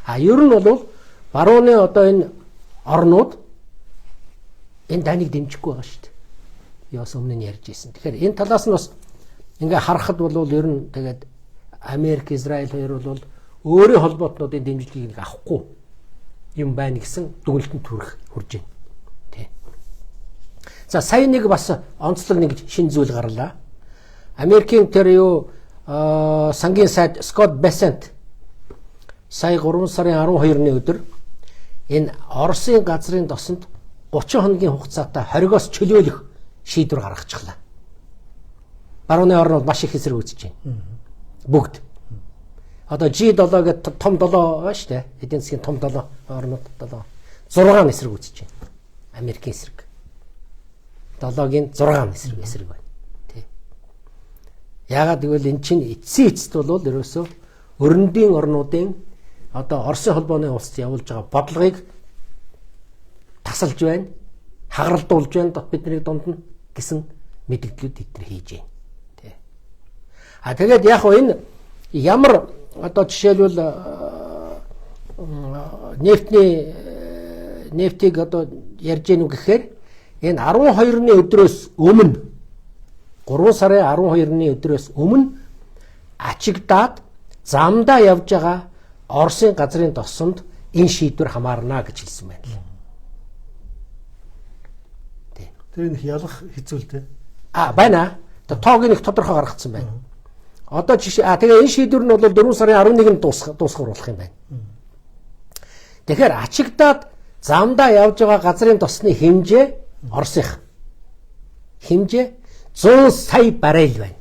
А ер нь бол барууны одоо энэ орнууд энэ дайныг дэмжихгүй байгаа шүү дээ. Би бас өмнө нь ярьж ирсэн. Тэгэхээр энэ талаас нь бас ингээ харахад бол ер нь тэгээд Америк, Израиль хоёр бол өөрийн холбоотнуудын дэмжлэгийг авахгүй юм байна гэсэн дүгнэлтэнд хүрж байна. Тэ. За сая нэг бас онцлог нэг шинэ зүйл гарлаа. Америкийн тэр юу сангийн сайд Скотт Бессент сая 3 сарын 12-ны өдөр энэ Оросын газрын досонд 30 хоногийн хугацаатай хоригоос чөлөөлөх шийдвэр гаргачихлаа. Барууны орнууд маш их эсрэг үзэж байна. Бүгд. Одоо G7 гэдэг том 7 байна шүү дээ. Эдийн засгийн том 7 орнууд 7. 6 эсрэг үзэж байна. Америкийн эсрэг. 7-гийн 6 эсрэг байна. Тий. Яагаад гэвэл эн чинь эцсийн эцэст бол ерөөсөө өрөндийн орнуудын одоо Оросын холбооны улсад явуулж байгаа бодлогыг тасалж байна, хагаралдуулж байна бидний дунд нь гэсэн мэдгдлүүд эдгээр хийж байна. Тий. А тэгээд яг хөө энэ ямар одоо жишээлбэл нефтийг одоо ярьж гэнэ үү гэхээр энэ 12-ны өдрөөс өмнө 3 сарын 12-ны өдрөөс өмнө ачигдаад замдаа явж байгаа Оросын газрын досонд энэ шийдвэр хамаарна гэж хэлсэн байна л. Тий. Тэр нэг ялах хэцүү л дээ. А байна. Тоог нэг тодорхой гаргацсан байна. Одоо жишээ тэгээ энэ шийдвэр нь бол 4 сарын 11-нд дуусгах болох юм байна. Тэгэхээр ачигдаад замдаа явж байгаа газрын тосны хэмжээ Оросынх хэмжээ 100 сая баррел байна.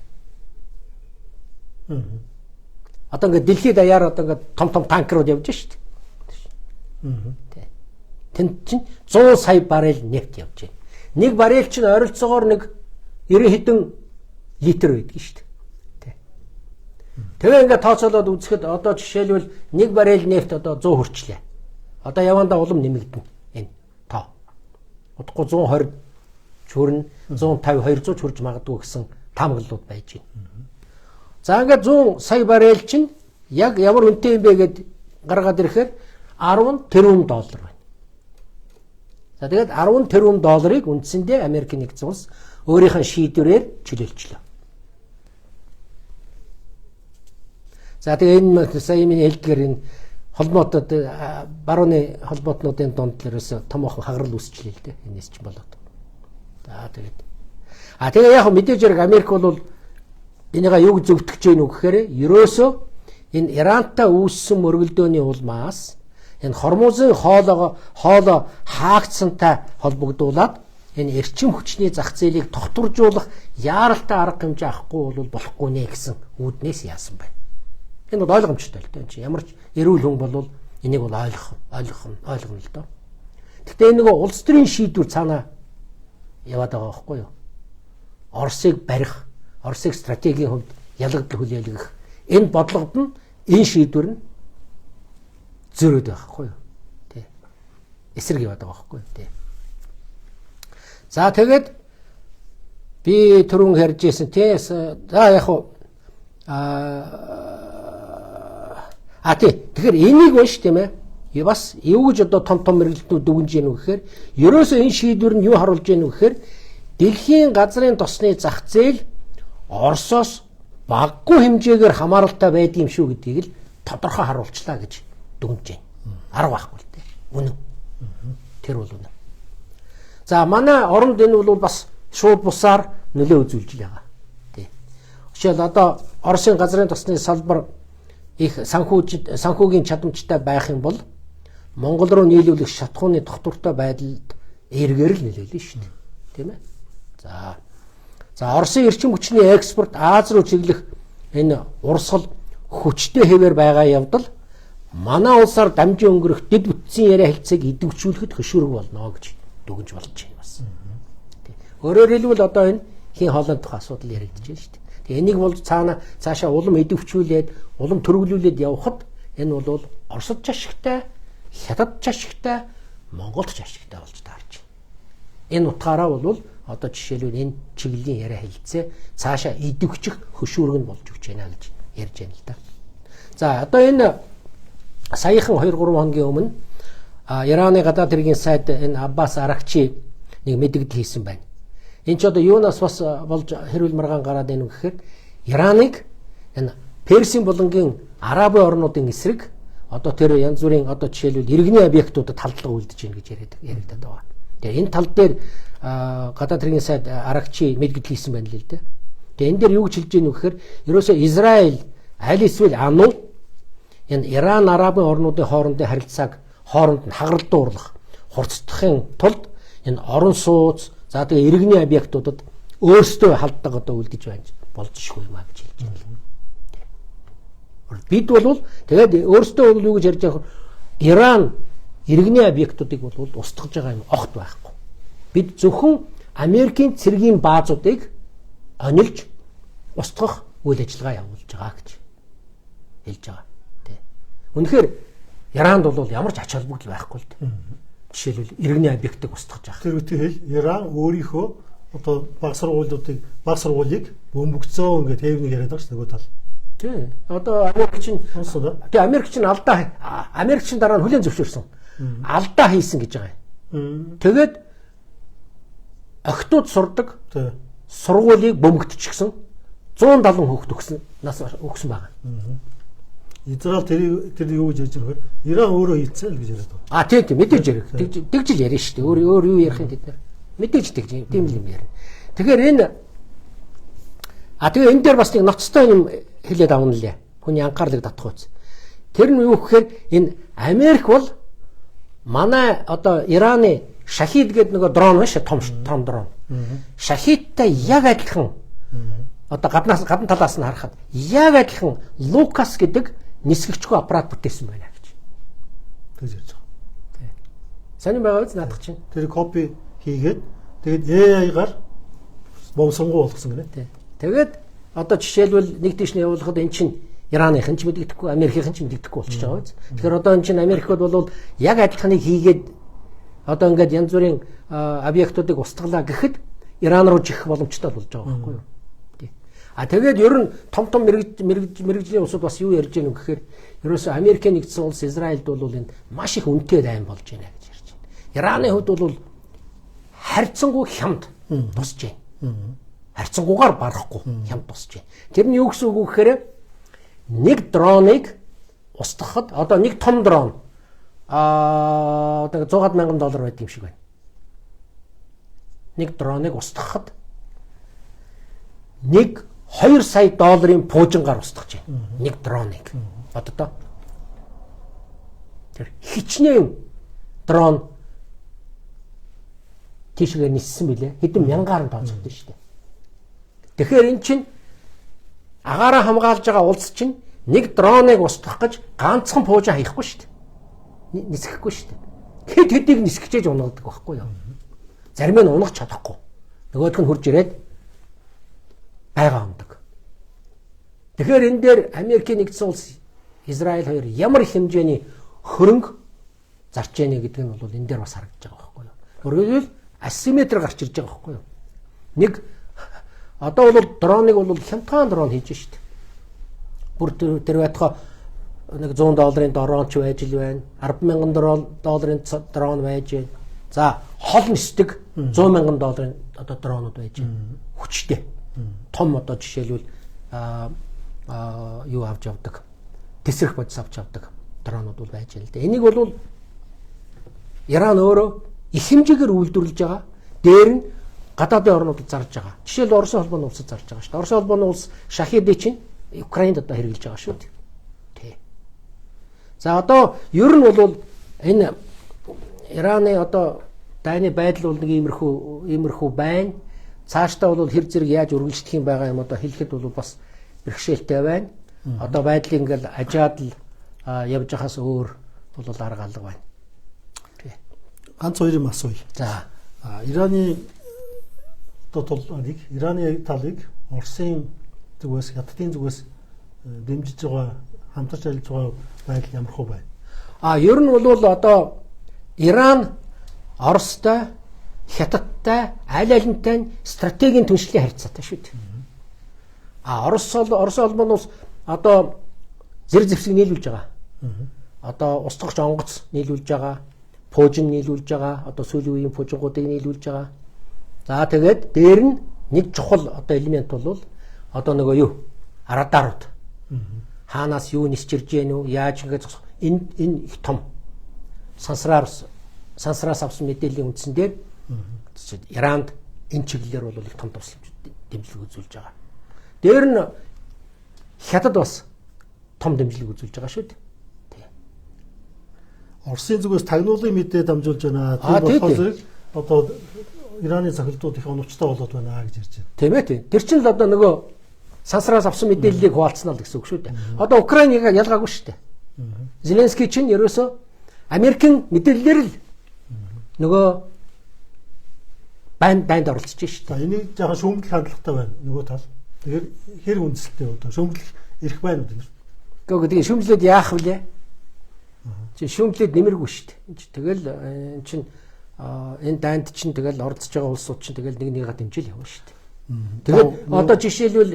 Одоо ингээд дэлхийд даяар одоо ингээд том том танкерууд явж шít. Тэнд чинь 100 сая баррел нефть явж байна. Нэг баррел чинь ойролцоогоор нэг 90 хэдэн литр байдаг шүү дээ. Тэгээ ингээд тооцоолоод үзэхэд одоо жишээлбэл нэг баррел нефть одоо 100 хүрчлээ. Одоо явандаа улам нэмэгдэнэ энэ тоо. Удахгүй 120 чүрнэ, 150, 200 чүрж магадгүй гэсэн таамаглалууд байж байна. За ингээд 100 сая баррел чинь яг ямар үнэтэй юм бэ гэд гаргаад ирэхээр 10 тэрбум доллар байна. За тэгээд 10 тэрбум долларыг үндсэндээ Америк нэгдсэн улс өөрийнх нь шийдвэрээр чөлөөлчлөө. За тэгээ энэ сая миний хэлдгээр энэ холбоотод барууны холбоотнуудын дунд л ерөөсө томоохон хагарал үүсчлээ л дээ. Энэс ч болоод. За тэгээд тэгээ яг мэдээж хэрэг Америк бол энийга юг зөвтгөж гэнэ үү гэхээр ерөөсө энэ Ирантай үүссэн мөргөлдөөний улмаас энэ Хормузын хоолой хаагдсантай холбогдуулаад энэ эрчим хүчний зах зээлийг тогтворжуулах яаралтай арга хэмжээ авахгүй бол болохгүй нэ гэсэн үүднээс яасан байна. Энэ бол ойлгомжтой л дээ. Энд чинь ямар ч эрүүл хүн бол энийг бол ойлгоно л доо. Гэхдээ энэ нөгөө улс төрийн шийдвэр цаанаа яваад байгаа байхгүй юу? Оросыг барих, Оросыг стратегийн хувьд ялагдал хүлээлгэх энэ бодлогод нь энэ шийдвэр нь зөрөөд байгаа байхгүй юу? Тэ. Эсрэг яваад байгаа байхгүй юу? Тэ. За тэгээд би түрүүн ярьж ирсэн тий. За яг хуу тий. Тэгэхээр энийг байна шүү тийм ээ. Бас юу гэж одоо том том мэргэлтнүүд дүгнж гэнэ үү гэхээр ерөөсөө энэ шийдвэр нь юу харуулж гэнэ үү гэхээр дэлхийн газрын тосны зах зээл Оросоос багагүй хэмжээгээр хамааралтай байдаг юм шүү гэдгийг л тодорхой харуулчлаа гэж дүгнж байна. Арга байхгүй л дээ. Үнэн. Тэр бол үнэн. За манай оронд энэ бол бас шууд бусаар нөлөө үзүүлж л байгаа. Тий. Жишээл одоо Оросын газрын тосны салбар их санхүүгийн чадамжтай байх юм бол Монгол руу нийлүүлэх шатхууны тогтвортой байдалд эргээр л нөлөөлнө шүү дээ. Тийм ээ. За Оросын эрчим хүчний экспорт Аз руу чиглэх энэ урсгал хүчтэй хэвээр байгаа явдал манай улсаар дамжин өнгөрөх дэд бүтцийн яриа хэлцээг идэвхжүүлэхэд хөшүүрэг болно гэж дүгнж болж байна бас. Өөрөөр хэлбэл одоо энэ хийн хоолойн тухай асуудал яригдж байна шүү дээ. Тэгээ энийг бол цаана цаашаа улам идэвхжүүлээд улам төрөглүүлээд явхад энэ бол Оросд ч ашигтай, Хятад ч ашигтай, Монголд ч ашигтай болж таарч байна. Энэ утгаараа бол одоо жишээлбэл энэ чиглэлийн яриа хэлцээ цаашаа идэвхжих хөшүүрэг нь болж өгч байна гэж ярьж байна л да. За одоо энэ саяхан 2-3 хоногийн өмнө Ираны гадаад хэргийн сайд энэ Аббас Аракчи нэг мэдэгдэл хийсэн байна. Энэ ч одоо юунаас бас болж хэрүүл маргаан гараад байна вэ гэхээр Ираныг энэ Персийн булангийн Арабын орнуудын эсрэг одоо тэр янз бүрийн одоо жишээлбэл иргэний объектуудад халдлага үлдэж байна гэж яригдаад байгаа. Тэгээ энэ тал дээр гадаад хэргийн сайд Аракчи мэдгдэл хийсэн байна л дээ. Тэгээ энэ дээр юу гэж хэлж байгаа вэ гэхээр ерөөсөө Израиль аль эсвэл АНУ энэ Иран Арабын орнуудын хоорондын харилцааг хооронд нь хагаралдуурлах, хурцдахын тулд энэ орон сууц, за тэгээ иргэний объектуудад өөрсдөө халдлага одоо үлдэж байна болж шгүй юм а гэж хэлж байна. Бид бол тэгээд өөрсдөө бол юу гэж ярьж байгаа вэ? Иран иргэний объектуудыг бол устгаж байгаа юм огт байхгүй. Бид зөвхөн Америкийн цэргийн баазуудыг онилж устгах үйл ажиллагаа явуулж байгаа гэж хэлж байгаа. Тэ. Үнэхээр Иранд бол ямар ч ач холбогдол байхгүй л дээ. Жишээлбэл иргэний объектыг устгаж байгаа. Тэр үедээ хэл Иран өөрийнхөө одоо баг сургуулийг бөмбөгцөө ингээд хэвнийг яриад байгаа ш нөгөө тал. Тий. Одоо Америк чинь тий Америк чинь алдаа Америк чинь дараа нь хүлээн зөвшөөрсөн. Алдаа хийсэн гэж байгаа юм. Тэгээд охтууд сурдаг сургуулийг бөмбөгдчихсэн 170 хүүхэд өгсөн нас өгсөн байгаа. Израиль тэр юу гэж ярьж байгаа вэ? Иран өөрөө хийцэн л гэж яриад байгаа. А тий тий мэдээж ярих. Тэгж л ярина шүү дээ. Өөр юу ярих юм тэд нар. Мэдээж тэгж тийм л юм ярина. Тэгэхээр энэ тэгээ энэ дээр бас нэг ноцтой юм хэлээд авна лээ. Хүний анхаарлыг татах үз. Тэр нь юу гэхээр энэ Америк бол манай одоо Ираны Шахид гэдэг нөгөө дрон байна шүү, том дрон. Шахидтай яг адилхан одоо гадна талаас нь харахад яг адилхан Лукас гэдэг нисгэгчгүй аппарат бүтээсэн байна гэж. Тэгж ярьж байгаа. Тий. Сонин байгаа биз наадах чинь. Тэр копи хийгээд тэгээд AI-гаар бомсронгуй болгосон гинэ. Тий. Тэгээд одоо жишээлбэл нэг тийш нь явуулахад эн чинь Ираныхан ч мэдэгдэхгүй, Америкийн ч мэдэгдэхгүй болчихж байгаа биз. Тэгэхээр одоо эн чинь Америкт бол яг адилханыг хийгээд одоо ингээд янз бүрийн объектуудыг устгалаа гэхэд Иран руу жих боломжтой болж байгаа байхгүй юу? Тий. А тэгээд ер нь том том мэргэжлийн улсууд бас юу ярьж байгаа юм гэхээр ерөөсөө Америкийн нэгдсэн улс Израильд бол энэ маш их үнэтэй дайн болж байна гэж ярьж байна. Ираны хувьд бол харьцангуй хямд тусч байна. Харьцангуйгаар барахгүй хямд тусч байна. Тэр нь юу гэсэн үг вэ гэхээр нэг дроныг устгахад одоо нэг том дрон одоо 100 мянган доллар байд юм шиг байна. Нэг дроныг устгахад 1-2 сая долларын пуужингаар устгах байна. Нэг дроныг. Боддоо. Тэр хичнээн дрон тийшээ ниссэн билээ. Хэдэн мянгаар нь тооцогдсон шүү дээ. Тэгэхээр эн чинь агаараа хамгаалж байгаа улс чинь нэг дроныг устгах гэж ганцхан пуужин хаяхгүй шүү дээ. Нисэхгүй шүү дээ. Хэд хэдийг нисгчээж унгадаг байхгүй юу? Зарим нь унгах чадахгүй. Нөгөөх нь хурж ирээд байгаа ундаг. Тэгэхээр энэ дээр Америкийн нэгдсэн улс Израиль хоёр ямар их хэмжээний хөрөнгө зарж яана гэдэг нь бол энэ дээр бас харагдаж байгаа байхгүй юу? Өөрөөр асимметр гарч ирж байгаа байхгүй юу? Нэг одоо бол дроныг бол хямдхан дрон хийж шít. Бүр тэр байтугай нэг 100 долларын дрон ч байж л байна. 10,000 долларын дрон байж байна. За хол нисдэг 100,000 долларын одоо дронууд байж байна. Хүчтэй. Том одоо жишээлбэл юу авч явдаг. Тэсрэх бодис авч явдаг дронууд бол байж байна л да. Энийг бол Иран өөрөө их хэмжээгээр үйлдвэрлэж байгаа. Дээр нь гадаадын орнуудад зарж байгаа. Жишээлбэл Оросын холбооны улсад зарж байгаа шүү дээ. Оросын холбооны улс Шахидыг чинь Украинд одоо хэрэглэж байгаа шүү дээ. Тий. За одоо ер нь бол энэ Ираны одоо дайны байдал бол нэг иймэрхүү байна. Цаашдаа бол хэр зэрэг яаж үргэлжлэх юм байгаа юм одоо хэлэхэд бол бас бэрхшээлтэй байна. Одоо байдлыг ингээл ажаад л явж байхаас өөр бол арга алга байна. Тий. Ганц хоёр юм асууя. За. Ираны одоо тулыг Ираны талыг Оросын зүгээс Хятадын зүгээс дэмжиж байгаа, хамтарч ажиллаж байгаа байдал ямар хөө байна? Ер нь бол одоо Иран Оростой, Хятадтай, аль алинтай стратегийн түншлэлийн харьцаатай шүү дээ. Орос холбооны улс одоо зэрэг зэвсэг нийлүүлж байгаа. Одоо устгагч онгоц нийлүүлж байгаа, пуужин нийлүүлж байгаа, одоо сүүлийн үеийн пуужингуудыг нийлүүлж байгаа. За тэгээд дээр нь нэг чухал одоо элемент бол одоо нөгөө юу? Радарууд. Хаанаас юу нисчирж гэнэ үү? Яаж ингэж зогсох? Энэ их том сансраас авсан мэдээллийн үндсэн дээр Иранд энэ чиглэлээр бол их том тусламж дэмжлэг үзүүлж байгаа. Дээр нь Хятад бас том дэмжлэг үзүүлж байгаа шүү дээ. Тий. Оросын зүгээс тагнуулын мэдээ дамжуулж байна. Тийм болохоор зэрэг одоо Ираны цохилтууд их оновчтой болоод байна гэж ярьж байна. Тийм ээ тий. Тэр чинь л одоо нөгөө сансраас авсан мэдээллийг хуваалцсан л гэсэн үг шүү дээ. Одоо Украиныг ялгаагүй шүү дээ. Зеленский чинь ерөөсөө Америкийн мэдээллээр л нөгөө дайнд оролцож шүү дээ. За энийг жаахан шүүмжлэх хандлагатай байна нөгөө тал. Тэгэхээр хэр үндэслэлтэй одоо шүүмжлэх эрх байна уу тийм үү? Гэхдээ тэгээ шүүмжлээд яах вүлээ? Чи шүүмжлээд нэмэргүй шүү дээ. Тэгэл эн чинь энэ дайнд чинь тэгэл оролцож байгаа улсууд чинь тэгэл нэг нэгээ дэмжил явна шүү дээ. Тэгээд одоо жишээлбэл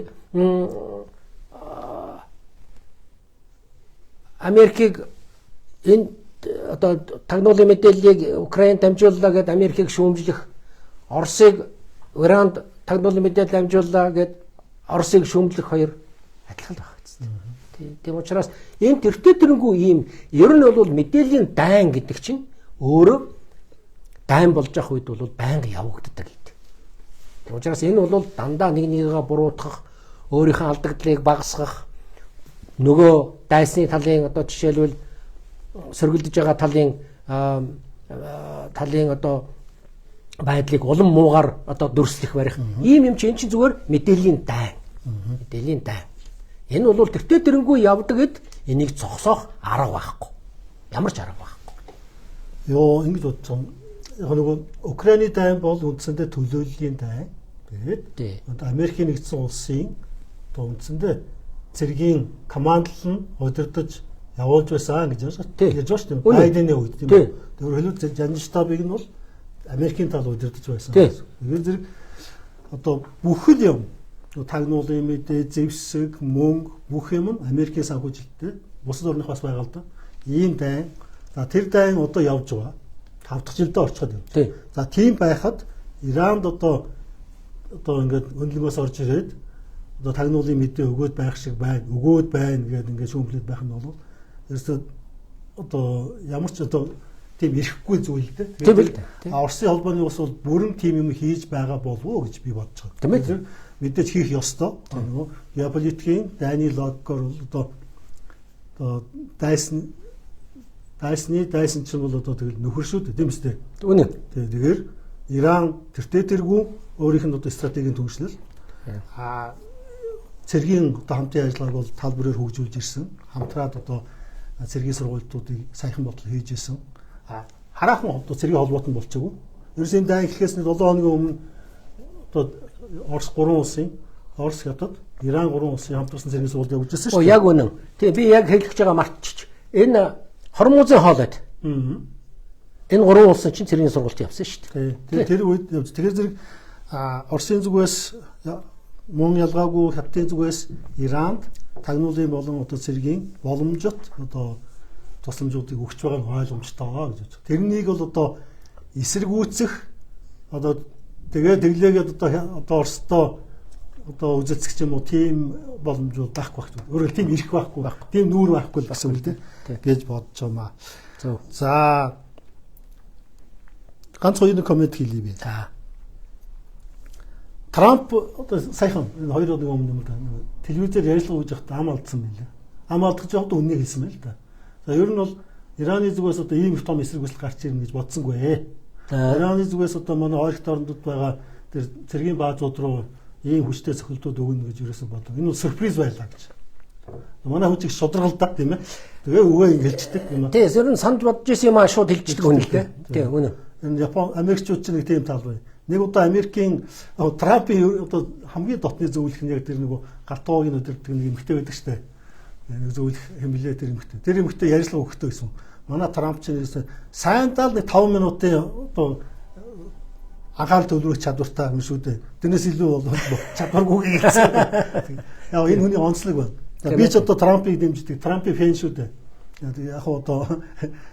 Америкийг энэ одоо тагнуулын мэдээллийг Украинд дамжууллаа гэдээ Америкийг шүүмжлэх, Оросыг Иранд тагнуулын мэдээлэл дамжууллаа гэд Оросыг шүүмжлэх хоёр адилхан л байх гэсэн. Тийм учраас энэ тэртээ тэрнгүү ийм ер нь бол мэдээллийн дайн гэдэг чинь өөрөө Дайн болж явах үед бол байнга явагддаг гэдэг. Учраас энэ бол дандаа нэг нэгээ буруутгах, өөрийнхөө алдагдлыг багасгах, нөгөө дайсны талын одоо жишээлбэл сөргөлдөж байгаа талын одоо байдлыг улам муугаар одоо дүрслэх барих ийм юм чинь энэ чинь зүгээр мэдээллийн дайн. Мэдээллийн дайн. Энэ бол тэртээ тэрнгүй явдаг гэд энийг зогсоох арга байхгүй. Ямар ч арга байхгүй. Йоо, ингэж бодсон. Яг нөгөө Украины дайн бол үндсэндээ төлөөллийн дайн. Тэгээд Америкийн нэгдсэн улсын одоо үндсэндээ цэргийн командлал нь удирдах явуулж байсан гэж ярьж байгаа шүү дээ. Байдены үед тийм үү. Тэр хэлбэл жанжин штабыг нь бол Америкийн тал удирдах байсан. Тэгэхээр зэрэг одоо бүхэл юм тагнуулын мэдээ, зэвсэг, мөнгө бүх юм нь Америкийн санхүүжилттэй бусад орных бас байгаа л да. Ийм дайн. За тэр дайн одоо явж байгаа. 5 дахь жилдээ орчиход явж. За тийм байхад Иранд одоо ингээд өндлөнгөөс орж ирээд одоо тагнуулын мэдээ өгөөд байх шиг байна. Өгөөд байна гэдэг ингээд шүүмжлээд байх нь бол ерөөсөө одоо ямар ч одоо тийм эрэхгүй зүйл дээ. Тэгээд Оросын холбооны улс бол бүрэн тийм юм хийж байгаа болов уу гэж би бодож байгаа. Тэгэхээр мэдээж хийх ёстой. Нөгөө геополитикийн дайны логикоор бол одоо дайсан чинь бол одоо тэгэл нөхөр шүү дээ, тийм үстэй. Үнэн. Тэгэхээр Иран тэртээ тэргүй өөрийнх нь одоо стратегийн түгжлэл цэргийн одоо хамтын ажиллагааг бол тал бүрээр хөгжүүлж ирсэн. Хамтраад одоо цэргийн сургуулиудыг саяхан бодлого хийж ирсэн. Хараахан одоо цэргийн холбоот нь болчихгүй. Ерөөс энэ дайн эхлэхээс 7 хоногийн өмнө одоо Орос 3 улсын, Орос, Хятад, Иран 3 улсын хамтарсан цэргийн сургуульд явуулж ирсэн шүү дээ. Яг үнэн. Тийм, би яг хэлэх гэж байгаа мартчих. Энэ Хормузын хоолойд. Энэ 3 улсын чинь цэргийн сургуульд явсан шүү дээ. Тэр үед явж. Тэгэхээр зэрэг Оросын зүгээс мөн ялгаагүй Хятадын зүгээс Иранд тагнуулын болон одоо цэргийн боломжит одоо тусламжуудыг өгч байгаа нь ойлгомжтой гэж бодож. Тэрнийг бол одоо эсэргүүцэх одоо тэгээ тэглээгээд одоо Оростой одоо үзэлцэх юм уу тийм боломжууд байхгүй байх. Өөрөөр тийм ирэх байхгүй. Тийм нүүр байхгүй л гэсэн үг л дээ гэж бодож байна. За ганц хоёр коммент хийлээ би. За. Трамп одоо саяхан энэ 2 өдрийн өмнө юм да телевизээр ярилцлага өгж байхдаа ам алдсан байлээ. Ам алдах жоход үннийг хэлсэн байл та. За ер нь бол Ираны зүгээс одоо ийм их том эсрэг хүсэл гарч ирнэ гэж бодсонгүй. Ираны зүгээс одоо манай ойрхон орнууд байгаа тэр цэргийн баазууд руу ийм хүчтэй цохилтууд өгнө гэж ерөөсөө бодлоо. Энэ бол сюрприз байлаа гэж. Манай хүн чиг шударгалдаа тийм ээ. Тэгээ үгээ ингэ хэлждэг юм. Тийм, ер нь санаж бодож исэн юм аа шууд хэлждэг хүн л дээ. Тийм, үнэн. Энэ Япон Америкчууд ч нэг тийм тал бай. Нэг удаа Америкийн Трампын одоо хамгийн дотны зөвлөх нь яг тэр нөгөө галтгоогийн өдөрдөг нэг эмэгтэй байдаг штэ. Нэг зөвлөх хэмблээ тэр эмэгтэй. Тэр эмэгтэй ярилцлага өгөхдөө гэсэн. Манай Трамп ч нэрээс сайн даа нэг 5 минутын одоо анхаарал төвлөрөх чадвартай юм шүү дээ. Тэрнээс илүү бол чадваргүй гэсэн. Яг энэ хүний онцлог байна. Би ч одоо Трампыг дэмждэг. Трампын фэн шүү дээ. Яг одоо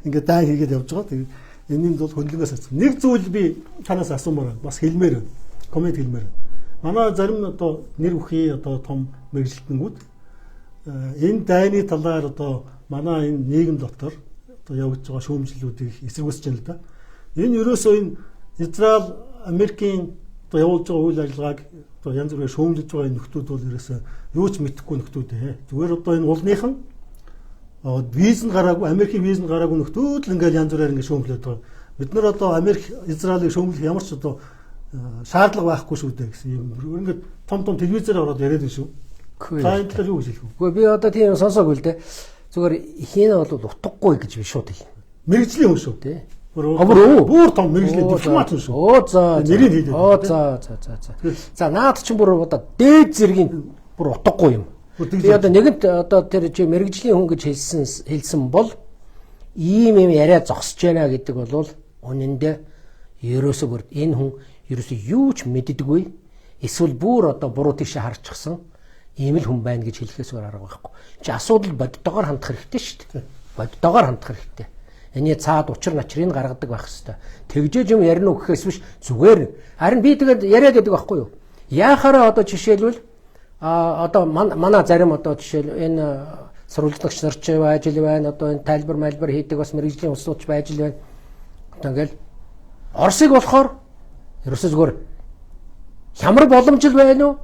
ингээд дай хийгээд явж байгаа. Тэгээд энэний бол хөндлөнгөөс асуусан. Нэг зүйл би танаас асуумаар байна. Бас хэлмээр байна. Коммент хэлмээр байна. Манай зарим одоо нэр бүхий одоо том мэргэжилтэнгүүд энэ дайны талаар одоо манай энэ нийгэм дотор одоо явагдаж байгаа шүүмжлэлүүдийг эсэргүүцэж байна л да. Энэ ерөөсөө энэ Израиль Америкийн одоо явуулж байгаа үйл ажиллагааг одоо янз бүрээр шүүмжлэж байгаа энэ нөхдүүд бол ерөөсөө юу ч мэдэхгүй нөхдүүд ээ. Зүгээр одоо энэ улных нь виз нь гараагүй, Америкийн виз нь гараагүй нөхдүүд л ингээл янз бүрээр ингэ шүүмжлээд байгаа. Бид нар одоо Америк Израилийг шүүмжлэх ямар ч одоо шаардлага байхгүй шүү дээ гэсэн юм. Ингээд том том телевизээр ороод яриад байна шүү. Та энэ талаар юу гэж хэлэх вэ? Үгүй би одоо тийм сонсоогүй л дээ. Зүгээр хин бол утгагүй гэж би шууд хэлнэ. Мэргэжлийн хүн шүү. Тий. Бүр том мэргэжлийн дипломат хүн шүү. Оо за. Нэрийг хэлээд. Оо за за за за. За наад чинь бүр одоо дээд зэргийн бүр утгагүй юм. Би одоо нэгэнт одоо тэр чи мэргэжлийн хүн гэж хэлсэн бол ийм юм яриа зогсож байна гэдэг бол үнэндээ ерөөсөө бүр энэ хүн ерөөсөө юу ч мэддэггүй эсвэл бүр одоо буруу тийшээ харчихсан ийм л хүн байна гэж хэлэхээс өөр арга байхгүй. Чи асуудал бодтойгоор хандах хэрэгтэй шүү дээ. Бодтойгоор хандах хэрэгтэй. Эний цаад учир начрыг гаргадаг байх хэрэгтэй. Тэгжээж юм ярина уу гэхээс биш зүгээр. Харин би тэгээд яриад байдаг байхгүй юу? Яахаараа одоо жишээлбэл одоо манай зарим одоо жишээл энэ сурвалжлагч нар ч байж л байна. Одоо энэ тайлбар майлбар хийдэг бас мэргэжлийн улсууд ч байж л байна. Одоо ингээл Оросыг болохоор ерөөсөө зүгээр хямар боломжл байна уу?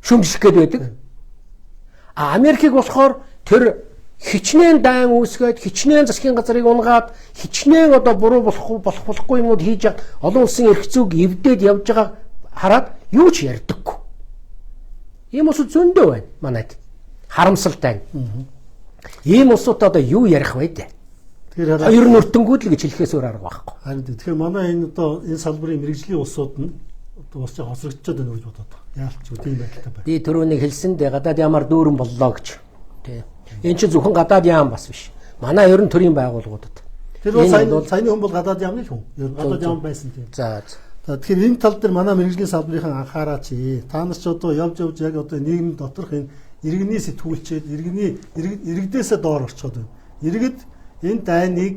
Шүмжлэх гээд байдаг. А Америкийг болохоор тэр хичнээн дайн үүсгээд, хичнээн засгийн газрыг унгаад, хичнээн одоо буруу болохгүй юмнууд хийж олон улсын эрх зүйг эвдээд явж байгааг хараад юу ч ярьдаггүй. Ийм улсууд зөндөө байна манайд. Харамсалтай. Ийм улсууд одоо юу ярих вэ дээ? Тэгэхээр хоёр нүртэнгүүд л гэж хэлэхээс өөр арга байхгүй. Харин тэгэхээр манай энэ одоо энэ салбарын мэргэжлийн улсууд нь одоо бас хоцрогдчиход байна гэж бодоод байгаа. Яалч үү тийм байдалтай байна. Би түрүүнийг хэлсэн дээ гадаад ямар дүүрэн боллоо гэж. Тий. Энэ чинь зөвхөн гадаад яам бас биш. Манай ерөн төрийн байгууллагуудад. Тэр бол саяны хүн бол гадаад яамны л хүн. Ер нь гадаад яам байсан тийм. За. За тэгэхээр энэ тал дээр манай мэргэжлийн салбарын анхаараач. Та нар ч одоо явж явж яг одоо нийгэм доторх энэ иргэний сэтгүүлчээд иргэний иргэдээсээ доор орчход байна. Иргэд энэ дайныг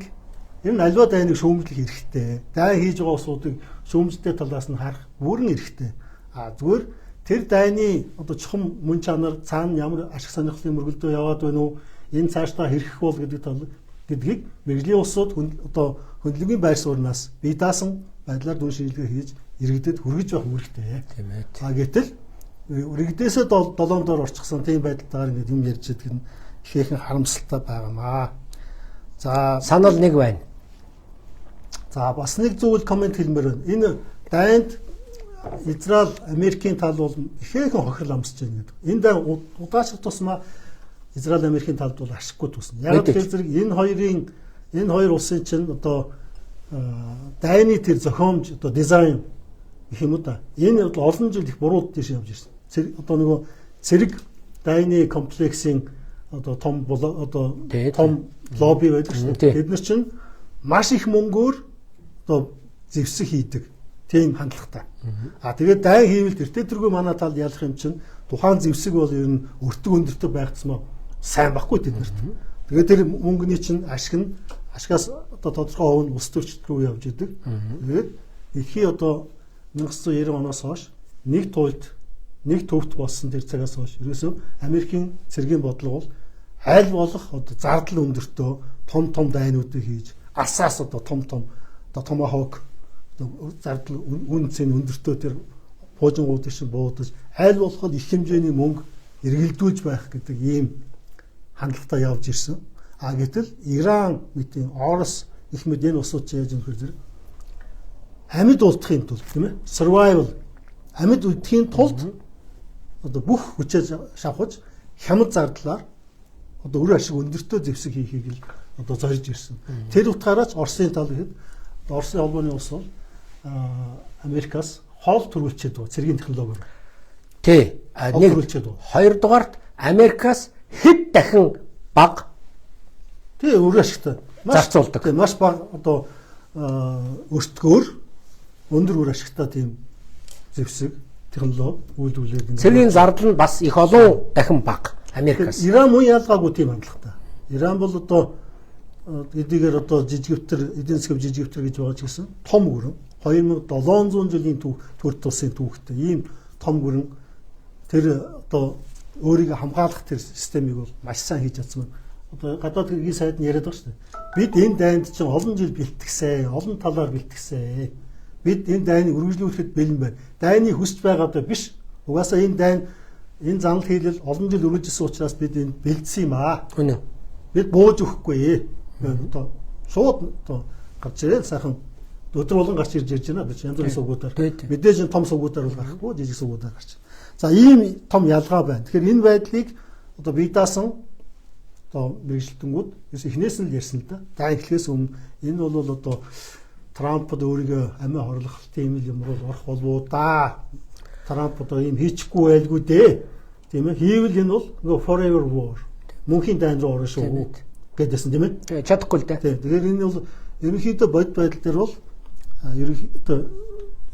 ер нь аливаа дайныг шүүмжлэх эрхтэй. Дайн хийж байгаа улсуудыг шүүмжтэй талаас нь харах бүрэн эрхтэй. А зүгээр тэр дайны одоо чухам мөн чанар цаана ямар ашиг сонирхлын мөргөлдөө яваад байна уу? Энэ цаашдаа хэрэх бол гэдэг тал гэдгийг мэргэжлийн улсууд одоо хөндлөнгийн байр сууриас бие даасан байдлаар дүн шинжилгээ хийж иргэдэд хүргэж явах үүрэгтэй. Тийм ээ. А гэтэл иргэдээсээ долоон доор орчихсон тийм байдалтайгаар ингээд юм ярьж идэг нь ихээхэн харамсалтай байгаамаа. За санал нэг байна. За бас нэг зүйл коммент хэлмээр байна. Энэ дайнд Израиль Америкийн тал бол ихээхэн хохирол амсаж байна гэдэг. Энэ дайн удаашрах тусмаа Израиль Америкийн талд бол ашиггүй тусна. Яг тэр зэрэг энэ хоёр улсын чинь одоо дайны тэр зохиомж одоо дизайн гэх юм уу да. Энэ бол олон жил их буруу тийш явж ирсэн. Одоо нөгөө цэрэг дайны комплексийн одоо том одоо том лобби байдаг шүү дээ. Тэд нар чинь маш их мөнгөөр одоо зэвсэг хийдэг тийм хандлагатай. А тэгээд дайн хийвэл тэртээ тэргүй манай талд ялах юм чинь тухайн зэвсэг бол ер нь өртөг өндөртэй байх тусмаа сайн байхгүй тэд нарт. Тэгээд тэр мөнгөний чинь ашиг нь ашигаас одоо тодорхой хувь нь улс төрчд рүү явж идэг. Тэгээд дэлхий одоо 1990 оноос хойш нэг туйлд нэг төвт болсон тэр цагаас хойш ерөөсөө Америкийн цэргийн бодлого бол аль болох одоо зардал өндөртөө том том дайнуудыг хийж алсаас одоо том том одоо томахок одоо зардал үн цэн өндөртөө тэр пуужингуудыг чинь буудаж аль болох их хэмжээний мөнгө эргэлдүүлж байх гэдэг ийм хандлагатай явж ирсэн. А гэтэл Иран мэтийн Орос их мэд энэ улсууд чи яаж юм хэр зэрэг амьд үлдэхийн тулд тийм ээ survival амьд үлдэхийн тулд одоо бүх хүчээ шавхаж хямд зардлаар одоо үр ашиг өндөртөө зэвсэг хийхийг л одоо зорж ирсэн. Тэр утгаараа ч Оросын тал гэхэд Оросын холбооны улс бол Америкаас хоол төрүүлчихэд байгаа цэргийн технологиор. Тий. Нэг хоёрдугаарт Америкаас хэд дахин бага тий үр ашигтай зарцуулдаг. Тий маш бага одоо өртгөөр өндөр үр ашигтай тийм зэвсэг технологи үйлдвэрлээд цэргийн зардал нь бас их олон дахин бага Америкаас. Иран мөн ялгаагүй тийм хандлагатай. Иран бол одоо эдгээр одоо жижигвтер эдийн засгийн жижигвтер гэж байгаа ч гэсэн том гүрэн 2700 жилийн төр тулсын түүхтэй ийм том гүрэн тэр одоо өөрийгөө хамгаалах тэр системийг бол маш сайн хийж чадсан байна. Одоо гадаад хэргийн сайд нь яриад байгаа шүү дээ. Бид энэ дайнд чинь олон жил бэлтгэсэн, олон талаар бэлтгэсэн. Бид энэ дайныг үргэлжлүүлэхэд бэлэн байна. Дайныг хүсэж байгаа даа биш. Угаасаа энэ дайн энэ занал хийлэл олон жил үргэлжилсэн учраас бид энд бэлдсэн юм аа. Үнэн. Бид бууж өгөхгүй. Одоо шууд одоо гарч ирэл сайхан өдөр болгон гарч ирж ярьж байна. Бид янз бүрийн сувгуудаар. Мэдээж энэ том сувгуудаар бол гарахгүй, жижиг сувгуудаар гарч. За ийм том ялгаа байна. Тэгэхээр энэ байдлыг одоо бие даасан одоо мэргэжилтэнгүүд ерөөс эхнээс нь л ярьсан л да. За эхлэхээс өмнө энэ бол одоо Трампд өөрийгөө амиа хорлох тийм л юм руу орох болов уу да. Трамп одоо ийм хийчихгүй байлгүй дээ. Тийм ээ. Хийвэл энэ бол нөгөө forever war. Мөнхийн дайн руу орно шүү гэдээсэн тийм ээ. Чадахгүй л дээ. Тийм. Тэгэхээр энэ бол ерөнхийдөө бодит байдал дээр бол ерөнхийдөө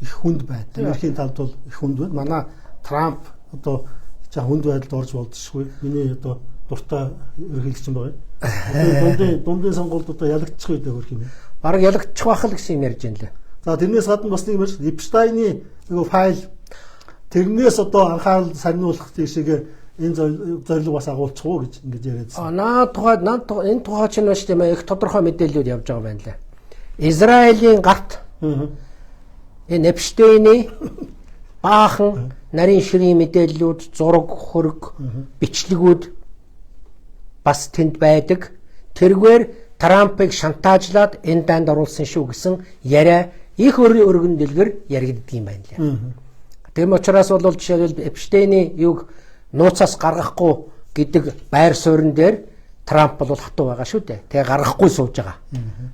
их хүнд байна. Америкийн талд бол их хүнд байна. Манай Трамп одоо жаа хүнд байдалд орж болдсохгүй. Миний одоо дуртай ерөнхийлөгч юм байна. Дундын сонгуульд одоо ялагдчих үед хөрх юм. Бараг ялагдчих байх л гэсэн юм ярьж байна лээ. За тэрнээс гадна бас нэг юм ярьж Эпштайны нөгөө файл тэрнээс одоо анхаарал сарниулах тийшээгээ энэ зорилго бас агуулчих уу гэж ингэж яриадсан. Наа тухай энэ тухай чинь байна шүү дээ их тодорхой мэдээллүүд явж байгаа байна лээ. Израилийн гарт Энэ Эпштейний баахан нарийн ширийн мэдээллүүд, зураг, хөрөг, бичлэгүүд бас тэнд байдаг. Тэргээр Трампыг шантаажлаад энэ дайнд оруулсан шүү гэсэн яриа их өргөн дэлгэр яригддаг юм байна лээ. Тийм учраас бол жишээлбэл Эпштейний юг нууцаас гаргахгүй гэдэг байр суурин дээр Трамп бол хатуу байгаа шүү дээ. Тэгээ гаргахгүй сууж байгаа.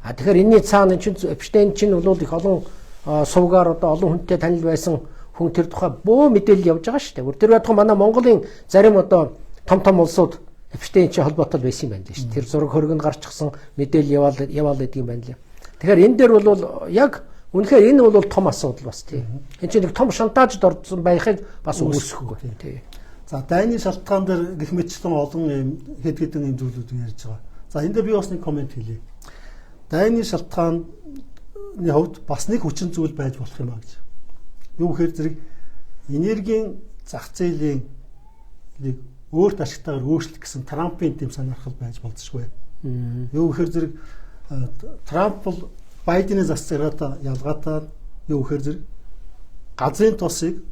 А тэгэхээр энэний цаана чинь Эпштейн чинь бол их олон сувгаар одоо олон хүнтэй танил байсан хүн, тэр тухай бөө мэдээлэл явж байгаа шүү дээ. Тэр байтугай манай Монголын зарим одоо том том улсууд Эпштейн чи холбоотой байсан юм байна лээ шүү. Тэр зураг хөргөнд гарчихсан мэдээлэл яваал гэдэг юм байна лээ. Тэгэхээр энэ дээр бол яг үнэхээр энэ бол том асуудал бас тий. Энэ чинь нэг том шантаажд орсон байхыг бас үүсэхгүй тий. За, дайны шалтгаан дээр гэх мэтчлэн олон юм хэд хэдэн юм зүйлүүд ярьж байгаа. За, энэ дээр би бас нэг коммент хэлье. Дайны шалтгааны хувьд бас нэг хүчин зүйл байж болох юм а гэж. Юу гэхээр зэрэг энергийн зах зээлийн нэг өөрт ашигтайгаар өөрчлөх гэсэн Трампын тийм санаархал байж болзошгүй. Юу гэхээр зэрэг Трамп бол Байдены зас зэрэгтэй ялгаатай, юу гэхээр зэрэг газрын тосыг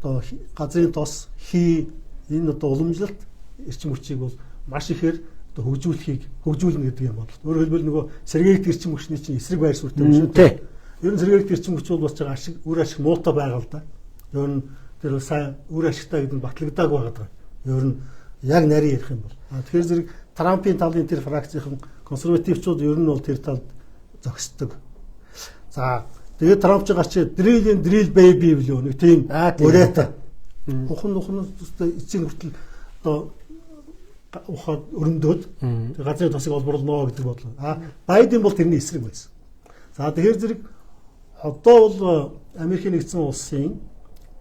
одоо газрын тос хий энэ одоо уламжлалт эрчим хүчийг бол маш ихээр одоо хөгжүүлнэ гэдэг юм бодлоо. Өөрөөр хэлбэл нөгөө сэргээгт эрчим хүчний чинь эсрэг байр суурьтай юм шүү дээ. Ер нь сэргээгт эрчим хүч бол бас ашиг үр ашиг муутай байгаа л да. Ер нь тэр сайн үр ашигтай гэдэг нь батлагдаагүй байгаа. Ер нь яг нарийн ярих юм бол. Тэгэхээр зэрэг Трампын талын тэр фракцийн консервативчууд ер нь бол тэр талд зогсдог. За, тэгээд Трамп ч гарч drill drill baby билүү нэг тийм урайтай. Ухан эцсийн хүртэл одоо ухаад өрөмдөөд газрын тосыг олборлоно гэдэг бодлоо. А Байден бол тэрний эсрэг байсан. За, тэгэхээр зэрэг одоо бол Америкийн нэгдсэн улсын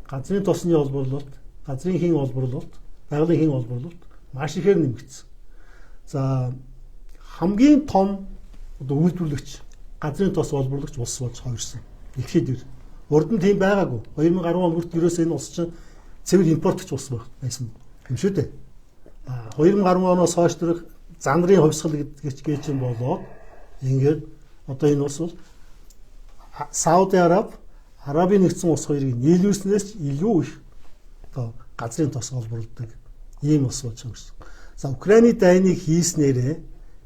газрын тосны олборлолт, газрын хийн олборлолт, байгалийн хийн олборлолт маш ихээр нэмэгдсэн. За, хамгийн том одоо үйлдвэрлэгч, газрын тос олборлагч улс болж хувирсан. Дэлхийд дээр. Урд нь тийм байгаагүй. 2010 он хүртэл ерөөсөө энэ улс чинь цэвэр импортч улс байсан юм шүү дээ. 2010 оноос хойш тэр зандрын хувьсгал гэдэг гэж юм болоод ингээд одоо энэ улс бол Сауди Араб, Арабын нэгдсэн улс хоёрыг нийлүүлснээс илүү их одоо газрын тос олборлодог ийм улс болж хувирсан. За, Украины дайныг хийснээрээ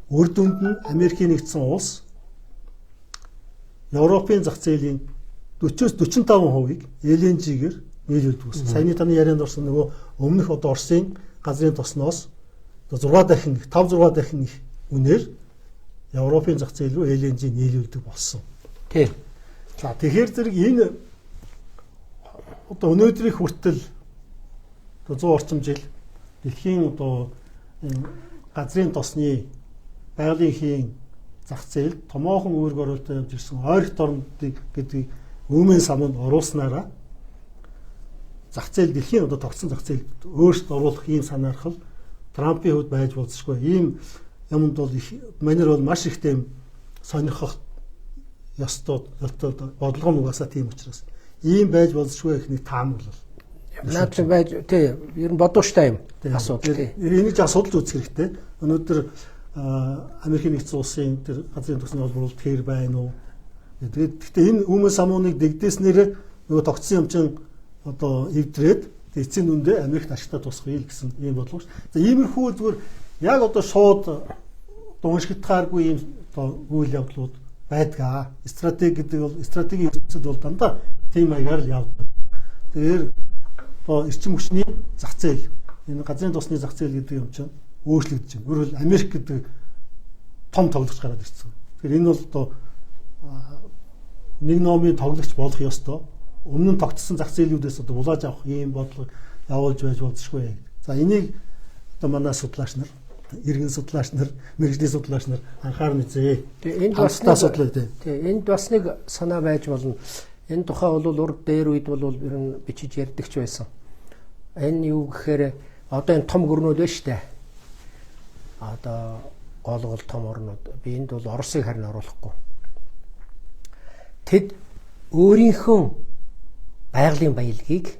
үр дүнд нь Америкийн нэгдсэн улс Европын зах зээлийн 40-оос 45%-ийг LNG-гээр нийлүүлдэг гэсэн. Саяны таны ярианд орсон нөгөө өмнөх одоо Оросын газрын тосноос 6 дахин их, 5 6 дахин их үнээр Европын зах зээл рүү LNG нийлүүлдэг болсон. Тий. За, тэгэхээр зэрэг энэ одоо өнөөдрийн хүртэл одоо 100 орчим жил дэлхийн одоо газрын тосны байгалийн хийн зах зээл томоохон үүрэг оруулалтаа явж ирсэн ойрхот орнуудыг гэдгийг өмнө саманд оруулснараа зах зээл дэлхийн одоо тогтсон зах зээлд өөрсдөө оруулах ийм санаархал Трампын хувьд байж болзошгүй. Ийм юмд бол их манер бол маш их тийм сонирхох ёстой бодлого нь угаасаа тийм учраас ийм байж болзошгүй их нэг таамаглал. Наад чи байж тий, ер нь бодууштай юм асуудал тий. Энийг ч асуудал үзэх хэрэгтэй. Өнөөдөр Америкийн нэгдсэн улсын тэр газрын төсний холбоолт хэр байна уу? Тэгээд гэхдээ энэ өмнө самууныг дэгдээснээр нөгөө тогтсон юм чин одоо эвдрээд эцсийн дүндээ Америкт ашигтай тусах юм гэсэн ийм бодлого ш. За, иймэрхүү зүгээр яг одоо шууд уншигдахааргүй ийм одоо үйл явдлууд байдаг. Стратеги гэдэг бол стратегийн ертөнцид бол дандаа тийм маягаар л явдаг. Тэгэхээр одоо эрчим хүчний зах зээл, энэ газрын тосны зах зээл гэдэг юм чинь өөрчлөгдөж байна. Өөрөөр хэлбэл Америк гэдэг том тоглогч гараад ирсэн. Тэгэхээр энэ бол одоо нэг номын тоглогч болох ёстой. Өмнө нь тогтсон зах зээлүүдээс одоо булааж авах ийм бодлого явуулж байж болзошгүй гэдэг. За, энийг одоо манай судлаач нар, иргэн судлаач нар, мэргэжлийн судлаач нар анхаарна үзье. Энд бас нэг судлаа тий. Энд бас нэг санаа байж болно. Энэ тухай бол урд дээр үед бол ер нь бичиж ярьдаг ч байсан. Энэ юу гэхээр одоо энэ том гөрнүүд байна шүү дээ. Одоо гол гол том орнууд, би энд бол Оросыг харин оруулахгүй. Тэд өөрийнхөө байгалийн баялагийг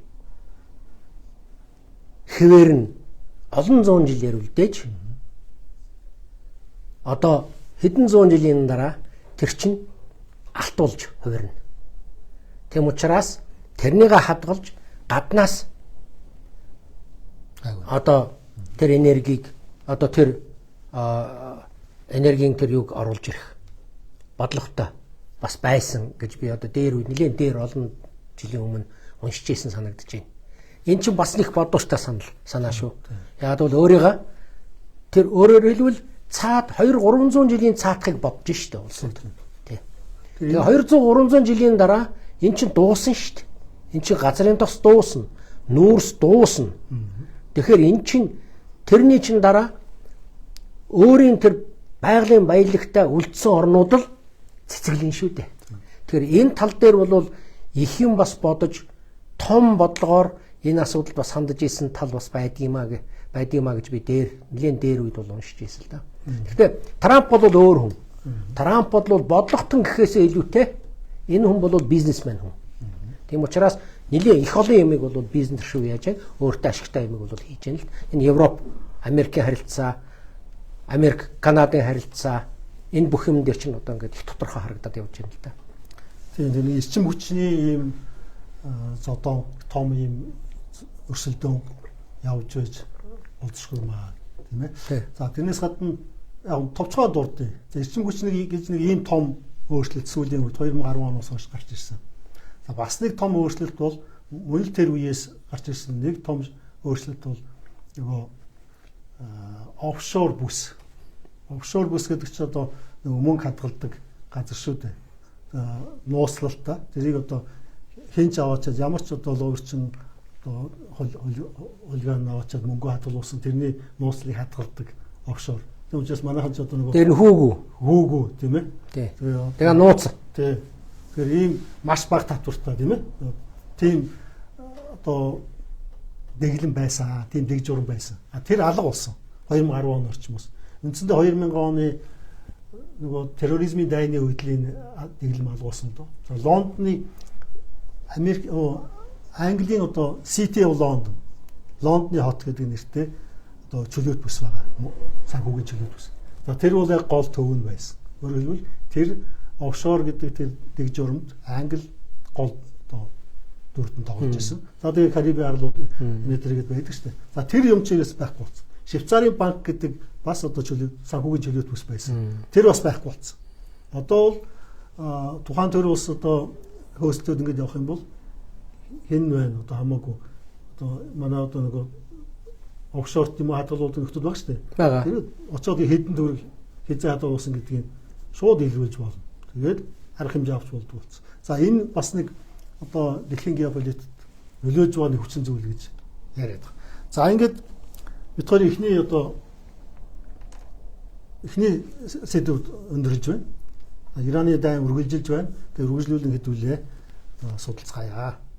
хэвээр нь олон зуун жилээр үлдээж одоо хэдэн зуун жилийн дараа тэр чинь алтуулж хувирна. Тийм учраас тэрнийг хадгалж гаднаас одоо тэр энергийг, одоо тэр энергийн тэр юг оруулж ирэх бодлоготой бас байсан гэж би одоо дээр үе, нэлээд дээр олон жилийн өмнө уншиж ирсэн санагдаж байна. Энэ чинь бас нэг бодууштай санал санаа шүү. Яг бол өөрийгөө тэр, өөрөөр хэлбэл, цаад 2 300 жилийн цаатахыг бодож штэ улсууд. Тий. Тэгээ 200 300 жилийн дараа эн чинь дуусна штэ. Эн чинь газрын тос дуусна. Нүүрс дуусна. Тэгэхээр эн чинь тэрний чинь дараа өөрийн тэр байгалийн баялагтай үлдсэн орнууд л цэцэглэн шүү дээ. Тэгэхээр энэ тал дээр бол их юм бас бодож, том бодлогоор энэ асуудал бас хандаж исэн тал бас байдгиймаа гэж би дээр, нэлээд дээр үед бол уншиж ирсэн л да. Гэхдээ Трамп бол өөр хүн. Трамп бол бодлоготон гэхээсээ илүүтэй энэ хүн бол бизнесмен хүн. Тийм учраас нэлээд их олон юмыг бол бизнес шүү яаж байна, өөртөө ашигтай юмыг бол хийж байна л. Энэ Европ, Америкийн харилцаа, Америк, Канадын харилцаа, энэ бүх юм дээр чинь одоо ингээд их тодорхой харагдаад явж байна л да. Тийм, тэр эрчим хүчний ийм зодон том ийм өрсөлдөөн явж байж болзошгүй юм аа, тийм ээ. За, тэрнээс гадна яг товчгоо дурдъя. За, эрчим хүчний гэж нэг ийм том өөрчлөлт сүүлийн үед 2010 оноос хойш гарч ирсэн. За, бас нэг том өөрчлөлт бол мөн л тэр үеэс гарч ирсэн нэг том өөрчлөлт бол нөгөө офшор бүс. Офшор бүс гэдэг чинь одоо нөгөө мөнгө хадгалдаг газар шүү дээ. Нууцлалтай. Тэрийг одоо хэн ч аваачаад, ямар ч одоо луурчин одоо хулгайн аваачаад мөнгө хадгалуулсан, тэрний нууцлыг хадгалдаг офшор. Тийм учраас манайхан ч одоо нөгөө Тэр нь хүүгүү. Хүүгүү, тийм ээ. Тэгээ нууц. Тий. Тэгэхээр ийм маш бага татвартай, тийм ээ. Тийм одоо дэглэм байсан. Тийм дэг журам байсан. А тэр алга болсон. 2010 он орчмоос. Үндсэндээ 2000 оны нөгөө терроризмын дайны үед л энэ дэглэм алга болсон доо. За, Лондоны, Америк, Английн одоо City of London, Лондоны хот гэдэг нэртэй одоо чөлөөт бүс байгаа. Санхүүгийн чөлөөт бүс. За, тэр бол яг гол төв нь байсан. Өөрөөр хэлбэл, тэр офшор гэдэг тэр дэг журамд Англи гол одоо дүрдэн тоглож байсан. За, тэгээ Карибын арлууд нэтэргээд байдаг шүү дээ. За, тэр юм чигээс байхгүй болсон. Швейцарын банк гэдэг бас одоо чөлөө, санхүүгийн чөлөөт бүс байсан. Тэр бас байхгүй болсон. Одоо бол тухайн төр улс одоо хөөслөөд ингэж явах юм бол хэн байна, одоо хамаагүй, одоо манай одоо нөгөө офшорт юм хадгалуулдаг нөхдүүд баг шүү дээ. Тэр очоод хэдэн төгрөг хизээ хадгалуулсан гэдгийг шууд илрүүлж болно. Тэгээд арга хэмжээ авч болдог болсон. За, энэ бас нэг одоо дэлхийн геополитикт нөлөөж байгаа нэг хүчин зүйл гэж яриад байгаа. За, ингээд бид хоёр эхний одоо эхний сэдв өндөрлж байна. Ираны дайн үргэлжилж байна. Тэгээ үргэлжлүүлэн хэдүүлээ судалцгаая.